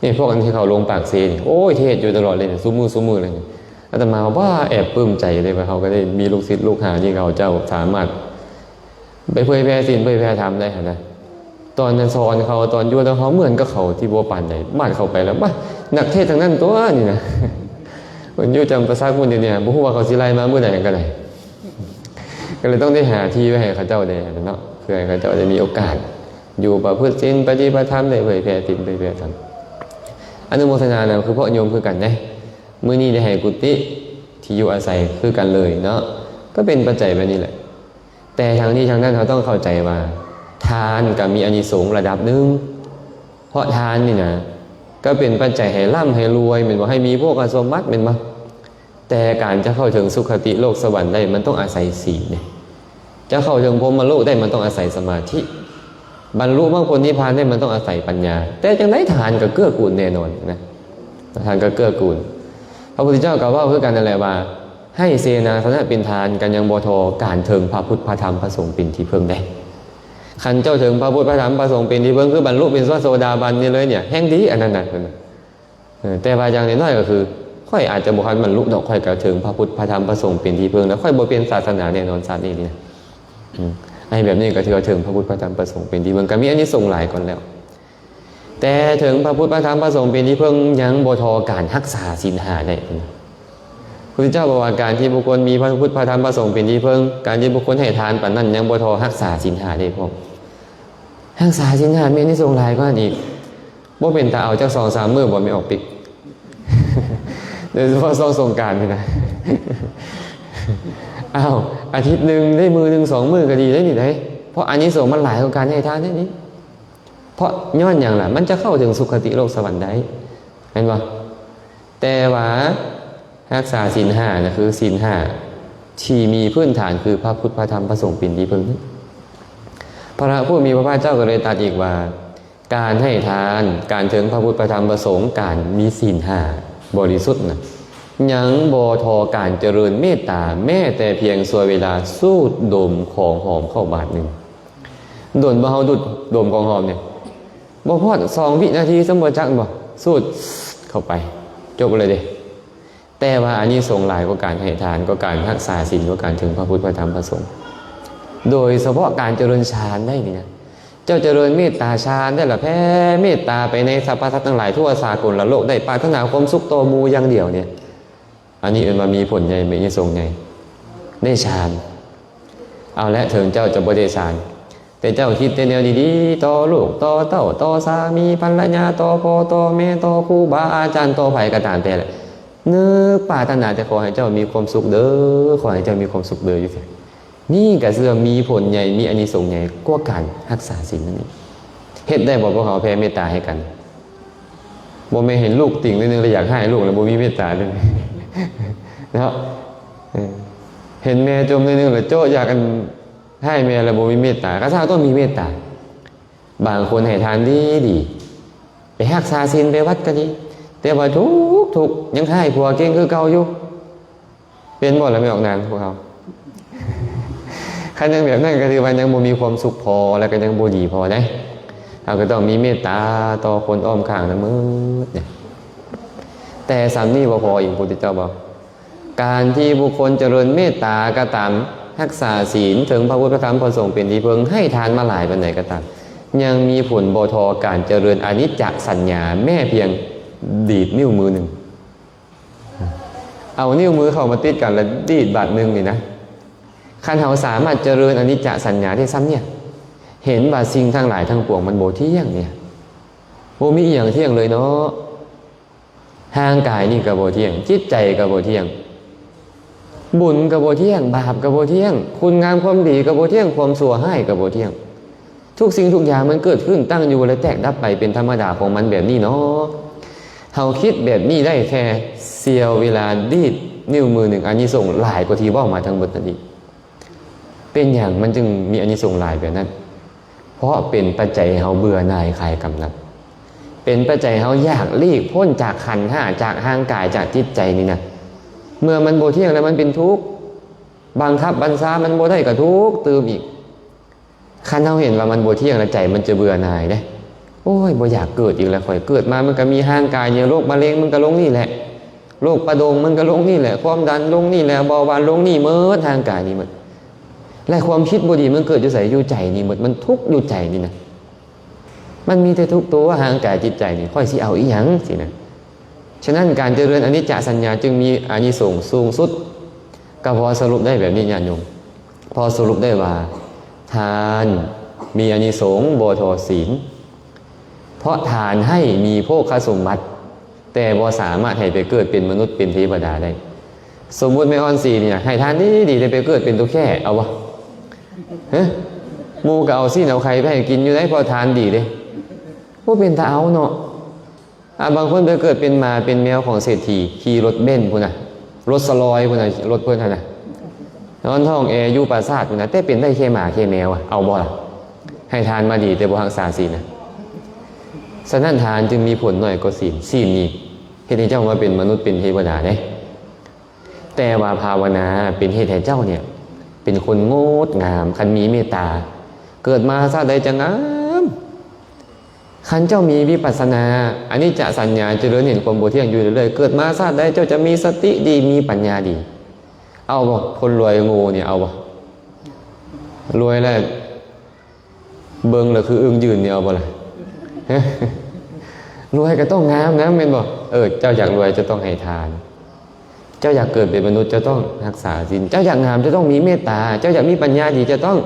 ນີ້ພວກອັນທີ່ເຂົາລົງປາກເຊນີ້ ໂອ້ຍ ເທດຢູ່ຕະຫຼອດເລີຍ ຊຸມື້ ຊຸມື້ເລີຍ. ອາດຕະມາວ່າແອບປຶ້ມໃຈເລີຍ ວ່າເຮົາກໍໄດ້ມີລູກສິດລູກຫາທີ່ເຂົາເຈົ້າສາມາດໄປເຜີຍແຜ່ສິນເຜີຍແຜ່ທຳໄດ້ຫັ້ນນະ. ຕອນນັ້ນສອນເຂົາ ຕອນຢູ່ນຳເຮົາເໝືອນກັບເຂົາທີ່ບໍ່ປານໃດ ບາດເຂົ້າໄປແລ້ວ ບາດ ນັກເທດທັງນັ້ນຕົວະນີ້ນະ. ເພິ່ນຢູ່ຈຳປາສັກພຸ້ນ ດຽວນີ້ບໍ່ຮູ້ວ່າເຂົາຊິໄລ່ມາມື້ໃດກໍໄດ້ ກໍເລີຍຕ້ອງໄດ້ຫາທີ່ໄວ້ໃຫ້ເຂົາເຈົ້າແດ່ເນາະ ເພື່ອໃຫ້ເຂົາເຈົ້າໄດ້ມີໂອກາດຢູ່ປະພຶດສິນປະຕິບັດທຳ ໄດ້ເຜີຍແຜ່ສິນເຜີຍແຜ່ທຳ. ອະນຸໂມທະນານຳ ຄືພວກໂຍມຄືກັນເດ້ ມື້ນີ້ໄດ້ໃຫ້ກຸຕິທີ່ຢູ່ອາໄສຄືກັນເລີຍເນາະ ກໍເປັນປັດໄຈແບບນີ້ແຫຼະ. ແຕ່ທັງນີ້ທັງນັ້ນ ເຮົາຕ້ອງເຂົ້າໃຈວ່າ ທານກໍມີອານິສົງລະດັບໜຶ່ງ ເພາະທານນີ້ນະ ກໍເປັນປັດໄຈໃຫ້ລ່ຳໃຫ້ລວຍແມ່ນບໍ່ ໃຫ້ມີໂພຄະສົມບັດແມ່ນບໍ່? ແຕ່ການຈະເຂົ້າເຖິງສຸຄະຕິໂລກສະຫວັນໄດ້ ມັນຕ້ອງອາໄສສິນເດ້. ຈະເຂົ້າເຖິງພົມມະໂລກໄດ້ ມັນຕ້ອງອາໄສສະມາທິ. ບັນລຸມາຜົນນິບພານໄດ້ ມັນຕ້ອງອາໄສປັນຍາ. ແຕ່ຈັ່ງໃດທານກໍເກື້ອກູນແນ່ນອນນະ ທານກໍເກື້ອກູນ. ພະພຸດທະເຈົ້າກໍເວົ້າຄືກັນນັ້ນແຫຼະວ່າ ໃຫ້ເສນາສະນະເປັນທານ ກໍຍັງບໍ່ທໍ່ການເຖິງພະພຸດ ພະທຳ ພະສົງເປັນທີ່ເພິ່ງເດ້. ຄັນເຈົ້າເຖິງພະພຸດ ພະທຳ ພະສົງເປັນທີ່ເພິ່ງ ຄືບັນລຸເປັນພະໂສດາບັນນີ້ເລີຍເນ່ຍ ແຮ່ງດີອັນນັ້ນນະ. ເອີ ແຕ່ວ່າຢ່າງນ້ອຍໆກໍຄື ຂ້ອຍອາດຈະບໍ່ທັນບັນລຸດອກ ຂ້ອຍກໍເຖິງພະພຸດ ພະທຳ ພະສົງເປັນທີ່ເພິ່ງແລ້ວ ຂ້ອຍບໍ່ປ່ຽນສາສະໜາແນ່ນອນຊາດນີ້ນີ້ນະ. ອືມ ໃຫ້ແບບນີ້ກໍຖືວ່າເຖິງພະພຸດ ພະທຳ ພະສົງເປັນທີ່ເພິ່ງ ກໍມີອານິສົງຫຼາຍກ່ອນແລ້ວ. ແຕ່ເຖິງພະພຸດ ພະທຳ ພະສົງເປັນທີ່ເພິ່ງ ຍັງບໍ່ທໍ່ການຮັກສາສິນຫ້າໄດ້. ພຸດທະເຈົ້າບອກວ່າ ການທີ່ບຸກຄົນມີພະພຸດ ພະທຳ ພະສົງເປັນທີ່ເພິ່ງ ການທີ່ບຸກຄົນໃຫ້ທານປານນັ້ນ ຍັງບໍ່ທໍ່ຮັກສາສິນຫ້າໄດ້ພ້ອມ. ຮັກສາສິນຫ້າມີອານິສົງຫຼາຍກວ່ານັ້ນອີກ. ບໍ່ເປັນຕາເອົາຈັກສອງສາມມື້ບໍ່ ແມ່ອອກປິກ? ໂດຍສະເພາະຊ່ວງສົງການນີ້ນະ. ອ້າວ ອາທິດໜຶ່ງໄດ້ມື້ໜຶ່ງສອງມື້ກໍດີໄດ໋ນີ້ໄດ໋ ເພາະອານິສົງມັນຫຼາຍກວ່າການໃຫ້ທານເດ້ນີ້. ເພາະຍ້ອນຫຍັງລະ? ມັນຈະເຂົ້າເຖິງສຸຄະຕິໂລກສະຫວັນໄດ້ ແມ່ນບໍ່? ແຕ່ວ່າຮັກສາສິນຫ້ານະ ຄືສິນຫ້າທີ່ມີພື້ນຖານຄືພະພຸດ ພະທຳ ພະສົງເປັນທີ່ເພິ່ງ. ພະຜູ້ມີພະພາກເຈົ້າກໍເລີຍຕັດອີກວ່າ ການໃຫ້ທານ, ການເຖິງພະພຸດ ພະທຳ ພະສົງ, ການມີສິນຫ້າບໍລິສຸດນະ ຍັງບໍ່ທໍ່ການຈະເລີນເມດຕາ ແມ້ແຕ່ພຽງຊົ່ວເວລາສູດດົມຂອງຫອມເຂົ້າບາດໜຶ່ງ. ດົນບໍ່ເຮົາດູດດົມຂອງຫອມນີ້? ບໍ່ຮອດສອງວິນາທີ ສ່ຳບໍ່ຈັກບໍ່? ສູດເຂົ້າໄປ ຈົບເລີຍເດ້. ແຕ່ວ່າອານິສົງຫຼາຍກວ່າການໃຫ້ທານ, ກວ່າການຮັກສາສິນ, ກວ່າການເຖິງພະພຸດ ພະທຳ ພະສົງ. ໂດຍສະເພາະການຈະເລີນຊານໄດ້ນີ້ນະ, ເຈົ້າຈະເລີນເມດຕາຊານໄດ້ລະ ແຜ່ເມດຕາໄປໃນສັບພະສັດທັງຫຼາຍທົ່ວສາກົນລະໂລກໄດ້, ປາດຖະໜາຄວາມສຸກຕໍ່ໝູ່ຢ່າງດຽວນີ້, ອັນນີ້ເອີ້ນວ່າມີຜົນໃຫຍ່, ມີອານິສົງໃຫຍ່, ໄດ້ຊານ. ເອົາແຫຼະ, ເຖິງເຈົ້າຈະບໍ່ໄດ້ຊານ, ແຕ່ເຈົ້າຄິດແຕ່ແນວດີໆ ຕໍ່ລູກ ຕໍ່ເຕົ້າ ຕໍ່ສາມີພັນລະຍາ ຕໍ່ພໍ່ຕໍ່ແມ່ ຕໍ່ຄູບາອາຈານ ຕໍ່ໃຜກໍຕາມແຕ່ແຫຼະ, ນຶກປາດຖະໜາແຕ່ຂໍໃຫ້ເຈົ້າມີຄວາມສຸກເດີ, ຂໍໃຫ້ເຈົ້າມີຄວາມສຸກເດີ ຢູ່ຊີ້. ນີ້ກໍຊື່ວ່າມີຜົນໃຫຍ່ ມີອານິສົງໃຫຍ່ກວ່າການຮັກສາສິນນັ້ນອີກ. ເຮັດໄດ້ບໍ່ພວກເຮົາແຜ່ເມດຕາໃຫ້ກັນ? ບໍ່ແມ່ນເຫັນລູກຕິງໜ້ອຍໜຶ່ງແລ້ວຢາກຮ້າຍລູກແລ້ວບໍ່ມີເມດຕາເລີຍເນາະ. ເອີ ເຫັນແມ່ຈົ່ມໜ້ອຍໜຶ່ງແລ້ວໂຈະຢາກ ອັນ ຮ້າຍແມ່ແລ້ວບໍ່ມີເມດຕາ. ຂ້າພະເຈົ້າຕ້ອງມີເມດຕາ. ບາງຄົນໃຫ້ທານດີໆ ໄປຮັກສາສິນ ໄປວັດກໍດີ, ແຕ່ວ່າທຸກໆ ຍັງຮ້າຍຜົວເກັ່ງຄືເກົ່າຢູ່. ເປັນບໍ່ລະແມ່ອອກນາງພວກເຮົາ? ຄັນຍັງແບບນັ້ນກໍຖືວ່າຍັງບໍ່ມີຄວາມສຸກພໍ ແລ້ວກໍຍັງບໍ່ດີພໍເດ້. ເຮົາກໍຕ້ອງມີເມດຕາຕໍ່ຄົນອ້ອມຂ້າງນຳໝົດເດ້. ແຕ່ສ່ຳນີ້ບໍ່ພໍອີກ, ພະພຸດທະເຈົ້າເວົ້າ ການທີ່ບຸກຄົນຈະເລີນເມດຕາກໍຕາມ, ຮັກສາສິນ, ເຖິງພະພຸດທະທຳພະສົງເປັນທີ່ເພິ່ງ, ໃຫ້ທານມາຫຼາຍປານໃດກໍຕາມ, ຍັງມີຜົນບໍ່ທໍ່ການຈະເລີນອະນິດຈະສັນຍາ ແມ້ພຽງດີດນິ້ວມືໜຶ່ງ. ເອົານິ້ວມືເຂົ້າມາຕິດກັນແລ້ວດີດບາດໜຶ່ງນີ້ນະ, ຄັນເຮົາສາມາດຈະເລີນອະນິດຈະສັນຍາໄດ້ສ່ຳນີ້, ເຫັນວ່າສິ່ງທັງຫຼາຍທັງປວງມັນບໍ່ທ່ຽງນີ້, ບໍ່ມີອີ່ຫຍັງທ່ຽງເລີຍເນາະ. ຮ່າງກາຍນີ້ກໍບໍ່ທ່ຽງ, ຈິດໃຈກໍບໍ່ທ່ຽງ, ບຸນກໍບໍ່ທ່ຽງ, ບາບກໍບໍ່ທ່ຽງ, ຄຸນງາມຄວາມດີກໍບໍ່ທ່ຽງ, ຄວາມຊົ່ວຮ້າຍກໍບໍ່ທ່ຽງ. ທຸກສິ່ງທຸກຢ່າງມັນເກີດຂຶ້ນ, ຕັ້ງຢູ່ ແລະ ແຕກດັບໄປເປັນທຳມະດາຂອງມັນແບບນີ້ເນາະ. ເຮົາຄິດແບບນີ້ໄດ້ແຄ່ສ່ຽວເວລາດີດນິ້ວມືໜຶ່ງ, ອານິສົງຫຼາຍກວ່າທີ່ເວົ້າມາທັງໝົດນັ້ນອີກ. ເປັນຫຍັງມັນຈຶ່ງມີອານິສົງຫຼາຍແບບນັ້ນ? ເພ ເພາະເປັນປັດໄຈໃຫ້ເຮົາເບື່ອໜ່າຍຄາຍກຳໜັດ ເປັນປັດໄຈໃຫ້ເຮົາຢາກຫຼີກພົ້ນຈາກຂັນຫ້າ ຈາກຮ່າງກາຍ ຈາກຈິດໃຈນີ້ນະ. ເມື່ອມັນບໍ່ທ່ຽງແລ້ວມັນເປັນທຸກ ບັງຄັບບັນຊາມັນບໍ່ໄດ້ກໍທຸກຕື່ມອີກ. ຄັນເຮົາເຫັນວ່າມັນບໍ່ທ່ຽງແລ້ວ ໃຈມັນຈະເບື່ອໜ່າຍເດ້. ໂອ້ຍ ບໍ່ຢາກເກີດອີກແລ້ວຂ້ອຍ ເກີດມາມັນກໍມີຮ່າງກາຍນີ້ ໂລກມະເຮັງມັນກໍລົງນີ້ແຫຼະ ໂລກປະດົງມັນກໍລົງນີ້ແຫຼະ ຄວາມດັນລົງນີ້ແຫຼະ ເບົາຫວານລົງນີ້ໝົດ ຮ່າງກາຍນີ້ໝົດ. ແລະຄວາມຄິດບໍ່ດີມັນເກີດຢູ່ໃສ? ຢູ່ໃຈນີ້ໝົດ ມັນທຸກຢູ່ໃຈນີ້ນະ. ມັນມີແຕ່ທຸກໂຕ ຮ່າງກາຍຈິດໃຈນີ້ ຂ້ອຍຊິເອົາອີ່ຫຍັງ? ຊີ້ນະ. ສະນັ້ນການຈະເລີນອະນິດຈະສັນຍາຈຶ່ງມີອານິສົງສູງສຸດ. ກໍພໍສະຫຼຸບໄດ້ແບບນີ້ ຍາດໂຍມ, ພໍສະຫຼຸບໄດ້ວ່າ ທານມີອານິສົງບໍ່ທໍ່ສີນ, ເພາະທານໃຫ້ມີໂພຄະສົມບັດ ແຕ່ບໍ່ສາມາດໃຫ້ໄປເກີດເປັນມະນຸດເປັນເທວະດາໄດ້. ສົມມຸດແມ່ອອນສີນີ້ນະ ໃຫ້ທານດີໆ ແຕ່ໄປເກີດເປັນຕຸແຂ້ ເອົາບໍ່? ຮະ? ໝູ່ກໍເອົາຊີ້ນເອົາໄຂ່ໄປໃຫ້ກິນຢູ່ໄດ໋ ເພາະທານດີເດ້. ບໍ່ເປັນຕາເອົາເນາະ. ອາ ບາງຄົນໄປເກີດເປັນໝາເປັນແມວຂອງເສດຖີ ຂີ່ລົດເບັນພຸ້ນນະ ລົດສະລອຍພຸ້ນນະ ລົດເພິ່ນຫັ້ນນະ ນອນຫ້ອງແອຢູ່ປາສາດພຸ້ນນະ ແຕ່ເປັນໄດ້ແຄ່ໝາແຄ່ແມວອະ ເອົາບໍ່ລະ? ໃຫ້ທານມາດີແຕ່ບໍ່ຮັກສາສິນນະ. ສະນັ້ນທານຈຶ່ງມີຜົນໜ້ອຍກວ່າສິນ. ສິນນີ້ເຮັດໃຫ້ເຈົ້າມາເປັນມະນຸດເປັນເທວະດາເດ້. ແຕ່ວ່າພາວະນາເປັນເຮັດໃຫ້ເຈົ້າເນ່ຍເປັນຄົນງົດງາມ. ຄັນມີເມດຕາ ເກີດມາຊາດໃດຈະງາມ. ຄັນເຈົ້າມີວິປັດສະນາ ອະນິດຈະສັນຍາ ຈະເລີນເຫັນຄວາມບໍ່ທ່ຽງຢູ່ເລື້ອຍໆ ເກີດມາຊາດໃດເຈົ້າຈະມີສະຕິດີ ມີປັນຍາດີ. ເອົາບໍ່? ຄົນລວຍໂງ່ນີ້ເອົາບໍ່? ລວຍແລ້ວ ເບິ່ງແລ້ວຄືອຶ່ງຢືນນີ້ ເອົາບໍ່ລະ? ຮະ? ລວຍກໍຕ້ອງງາມນຳ ແມ່ນບໍ່? ເອີ ເຈົ້າຢາກລວຍ ເຈົ້າຕ້ອງໃຫ້ທານ. ເຈົ້າຢາກເກີດເປັນມະນຸດ ເຈົ້າຕ້ອງຮັກສາສິນ. ເຈົ້າຢາກງາມ ເຈົ້າຕ້ອງມີເມດຕາ. ເຈົ້າຢາກມີປັນຍາດີ ເຈົ້າຕ້ອງ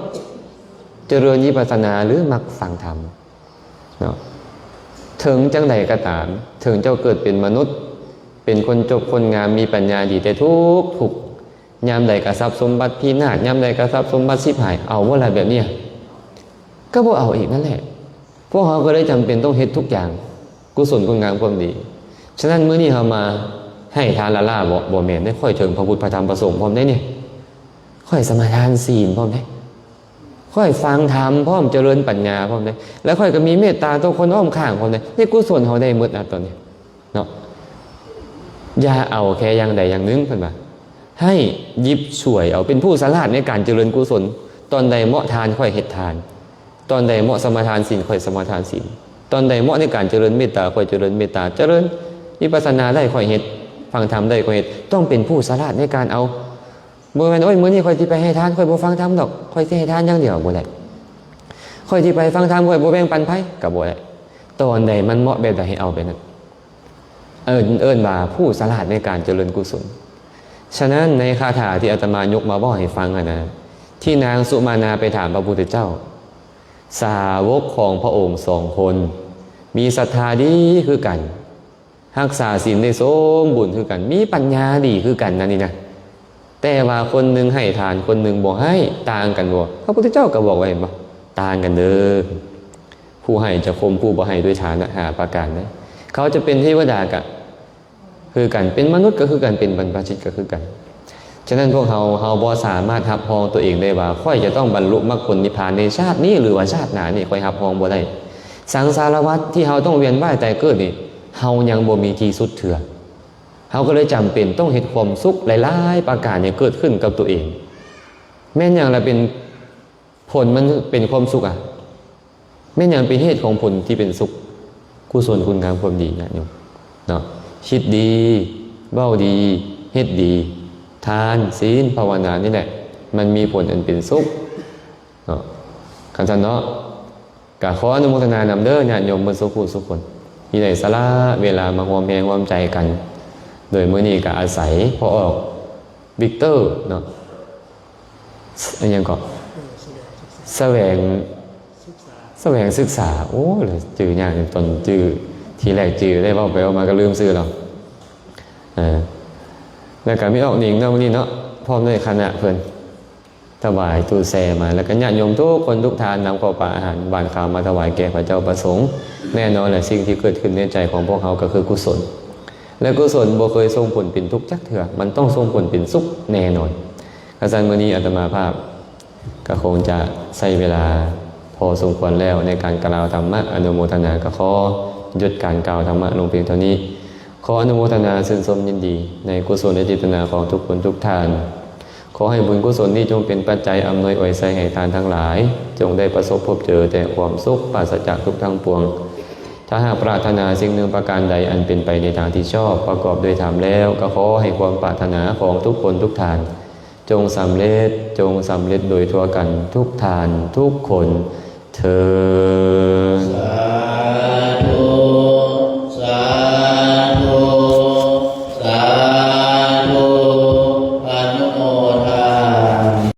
ຈະເລີນວິປັດສະນາ ຫຼື ມັກຟັງທຳເນາະ. ເຖິງຈັ່ງໃດກໍຕາມ ເຖິງເຈົ້າເກີດເປັນມະນຸດ ເປັນຄົນຈົບຄົນງາມ ມີປັນຍາດີ ແຕ່ທຸກທຸກ ຍາມໃດກະຊັບສົມບັດພິນາດ ຍາມໃດກະຊັບສົມບັດຊິບຫາຍ. ເອົາບໍ່ລະແບບນີ້? ກໍບໍ່ເອົາອີກນັ້ນແຫຼະ. ພວກເຮົາກໍເລີຍຈຳເປັນຕ້ອງເຮັດທຸກຢ່າງ ກຸສົນຄຸນງາມຄວາມດີ. ສະນັ້ນມື້ນີ້ເຮົາມາໃຫ້ທານລ້າໆ ບໍ່ ບໍ່ແມ່ນເດ້. ຂ້ອຍເຖິງພະພຸດພະທຳພະສົງພ້ອມເດ້ນີ້. ຂ້ອຍສະມາທານສີນພ້ອມເດ້. ຂ້ອຍຟັງທຳພ້ອມ ຈະເລີນປັນຍາພ້ອມເດ້. ແລ້ວຂ້ອຍກໍມີເມດຕາຕໍ່ຄົນອ້ອມຂ້າງພ້ອມເດ້. ນີ້ກຸສົນເຮົາໄດ້ໝົດລະຕອນນີ້. ເນາະ ຢ່າເອົາແຄ່ຢ່າງໃດຢ່າງໜຶ່ງ ເພິ່ນວ່າ ໃຫ້ຢິບສວຍເອົາ ເປັນຜູ້ສະຫຼາດໃນການຈະເລີນກຸສົນ. ຕອນໃດເໝາະທານ ຂ້ອຍເຮັດທານ, ຕອນໃດເໝາະສະມາທານສິນ ຂ້ອຍສະມາທານສິນ, ຕອນໃດເໝາະໃນການຈະເລີນເມດຕາ ຂ້ອຍຈະເລີນເມດຕາ, ຈະເລີນວິປັດສະນາໄດ້ ຂ້ອຍເຮັດ, ຟັງທຳໄດ້ ຂ້ອຍເຮັດ. ຕ້ອງເປັນຜູ້ສະຫຼາດໃນການເອົາ. ບໍ່ແມ່ນ ໂອ້ຍ ມື້ນີ້ຂ້ອຍຊິໄປໃຫ້ທານ ຂ້ອຍບໍ່ຟັງທຳດອກ ຂ້ອຍຊິໃຫ້ທານຢ່າງດຽວ. ບໍ່ໄດ້. ຂ້ອຍຊິໄປຟັງທຳ ຂ້ອຍບໍ່ແບ່ງປັນໃຜ ກໍບໍ່ໄດ້. ຕອນໃດມັນເໝາະແບບໃດໃຫ້ເອົາແບບນັ້ນ. ເອີ້ນ ເອີ້ນວ່າຜູ້ສະຫຼາດໃນການຈະເລີນກຸສົນ. ສະນັ້ນໃນຄາຖາທີ່ອາດຕະມາຍົກມາເວົ້າໃຫ້ຟັງຫັ້ນນະ ທີ່ນາງສຸມານາໄປຖາມພະພຸດທະເຈົ້າ, ສາວົກຂອງພະອົງສອງຄົນ ມີສັດທາດີຄືກັນ, ຮັກສາສິນໄດ້ສົມບູນຄືກັນ, ມີປັນຍາດີຄືກັນນັ້ນນີ້ນະ. ແຕ່ວ່າຄົນໜຶ່ງໃຫ້ທານ ຄົນໜຶ່ງບໍ່ໃຫ້ ຕ່າງກັນບໍ່? ພະພຸດທະເຈົ້າກໍບອກໄວ້ ເຫັນບໍ່? ຕ່າງກັນເດີ້. ຜູ້ໃຫ້ຈະຂົ່ມຜູ້ບໍ່ໃຫ້ດ້ວຍຖານະຫ້າປະການເດ້. ເຂົາຈະເປັນເທວະດາກະຄືກັນ, ເປັນມະນຸດກໍຄືກັນ, ເປັນບັນພະຊິດກໍຄືກັນ. ສະນັ້ນພວກເຮົາ, ເຮົາບໍ່ສາມາດຮັບຮອງຕົວເອງໄດ້ວ່າ ຂ້ອຍຈະຕ້ອງບັນລຸມັກຜົນນິບພານໃນຊາດນີ້ ຫຼືວ່າຊາດໜ້ານີ້ ຂ້ອຍຮັບຮອງບໍ່ໄດ້. ສັງສາລະວັດທີ່ເຮົາຕ້ອງວຽນວ່າຍຕາຍເກີດນີ້ ເຮົາຍັງບໍ່ມີທີ່ສຸດເທື່ອ. ເຮົາກໍເລີຍຈຳເປັນຕ້ອງເຮັດຄວາມສຸກຫຼາຍໆປະການໃຫ້ເກີດຂຶ້ນກັບຕົວເອງ. ແມ່ນຫຍັງລະເປັນ ຜົນມັນເປັນຄວາມສຸກອະ? ແມ່ນຫຍັງເປັນເຫດຂອງຜົນທີ່ເປັນສຸກ? ກຸສົນຄຸນງາມຄວາມດີ ຍາດໂຍມເນາະ. ຄິດດີ ເວົ້າດີ ເຮັດດີ ທານ ສິນ ພາວະນານີ້ແຫຼະ ມັນມີຜົນອັນເປັນສຸກເນາະ. ຄັນຊັ້ນເນາະ ກະຂໍອະນຸໂມທະນານຳເດີ ຍາດໂຍມເບິດສູ່ຜູ້ສູ່ຄົນ ທີ່ໄດ້ສະຫຼະເວລາມາຮ່ວມແຮງຮ່ວມໃຈກັນ. ໂດຍມື້ນີ້ກະອາໄສພໍ່ອອກ ວິກເຕີເນາະ ອີຫຍັງເກາະ ສະແຫວງ ສະແຫວງສຶກສາ. ໂອ້ຍ ຈື່ຍາກ ຕອນຈື່ ທີແລກຈື່ໄດ້ ເວົ້າໄປເວົ້າມາກໍລືມຊື່ແລ້ວ. ເອີ ແລ້ວກໍມີອອກນິງເນາະ ມື້ນີ້ເນາະ ພ້ອມດ້ວຍຄະນະເພິ່ນ ຖວາຍຕູ້ແຊ່ມາ ແລ້ວກໍຍາດໂຍມທຸກຄົນທຸກທ່ານນຳເຂົ້າປາອາຫານຫວານຄາວມາຖວາຍແກ່ພະເຈົ້າພະສົງ. ແນ່ນອນແຫຼະ ສິ່ງທີ່ເກີດຂຶ້ນໃນໃຈຂອງພວກເຮົາກໍຄືກຸສົນ ແລະ ກຸສົນບໍ່ເຄີຍສົ່ງຜົນເປັນທຸກຈັກເທື່ອ, ມັນຕ້ອງສົ່ງຜົນເປັນສຸກແນ່ນອນ. ຄັນຊັ້ນ ມື້ນີ້ອາດຕະມາພາບກໍຄົງຈະໃຊ້ເວລາ ພໍສົມຄວນແລ້ວໃນການກ່າວທຳມະອະນຸໂມທະນາ ກໍຂໍຢຸດການກ່າວທຳມະລົງພຽງເທົ່ານີ້. ຂໍອະນຸໂມທະນາຊື່ນຊົມຍິນດີໃນກຸສົນແລະເຈດຕະນາຂອງທຸກຄົນທຸກທ່ານ. ຂໍໃຫ້ບຸນກຸສົນນີ້ຈົ່ງເປັນປັດໄຈອຳນວຍອວຍໄຊໃຫ້ທ່ານທັງຫຼາຍ ຈົ່ງໄດ້ປະສົບພົບເຈີແຕ່ຄວາມສຸກປາສະຈາກທຸກທັງປວງ. ຖ້າຫາກປາດຖະໜາສິ່ງໜຶ່ງປະການໃດອັນເປັນໄປໃນທາງທີ່ຊອບ ປະກອບດ້ວຍທຳແລ້ວ ກໍຂໍໃຫ້ຄວາມປາດຖະໜາຂອງທຸກຄົນທຸກທ່ານ ຈົ່ງສຳເລັດ, ຈົ່ງສຳເລັດໂດຍທົ່ວກັນທຸກທ່ານທຸກຄົນເທີ້ນ.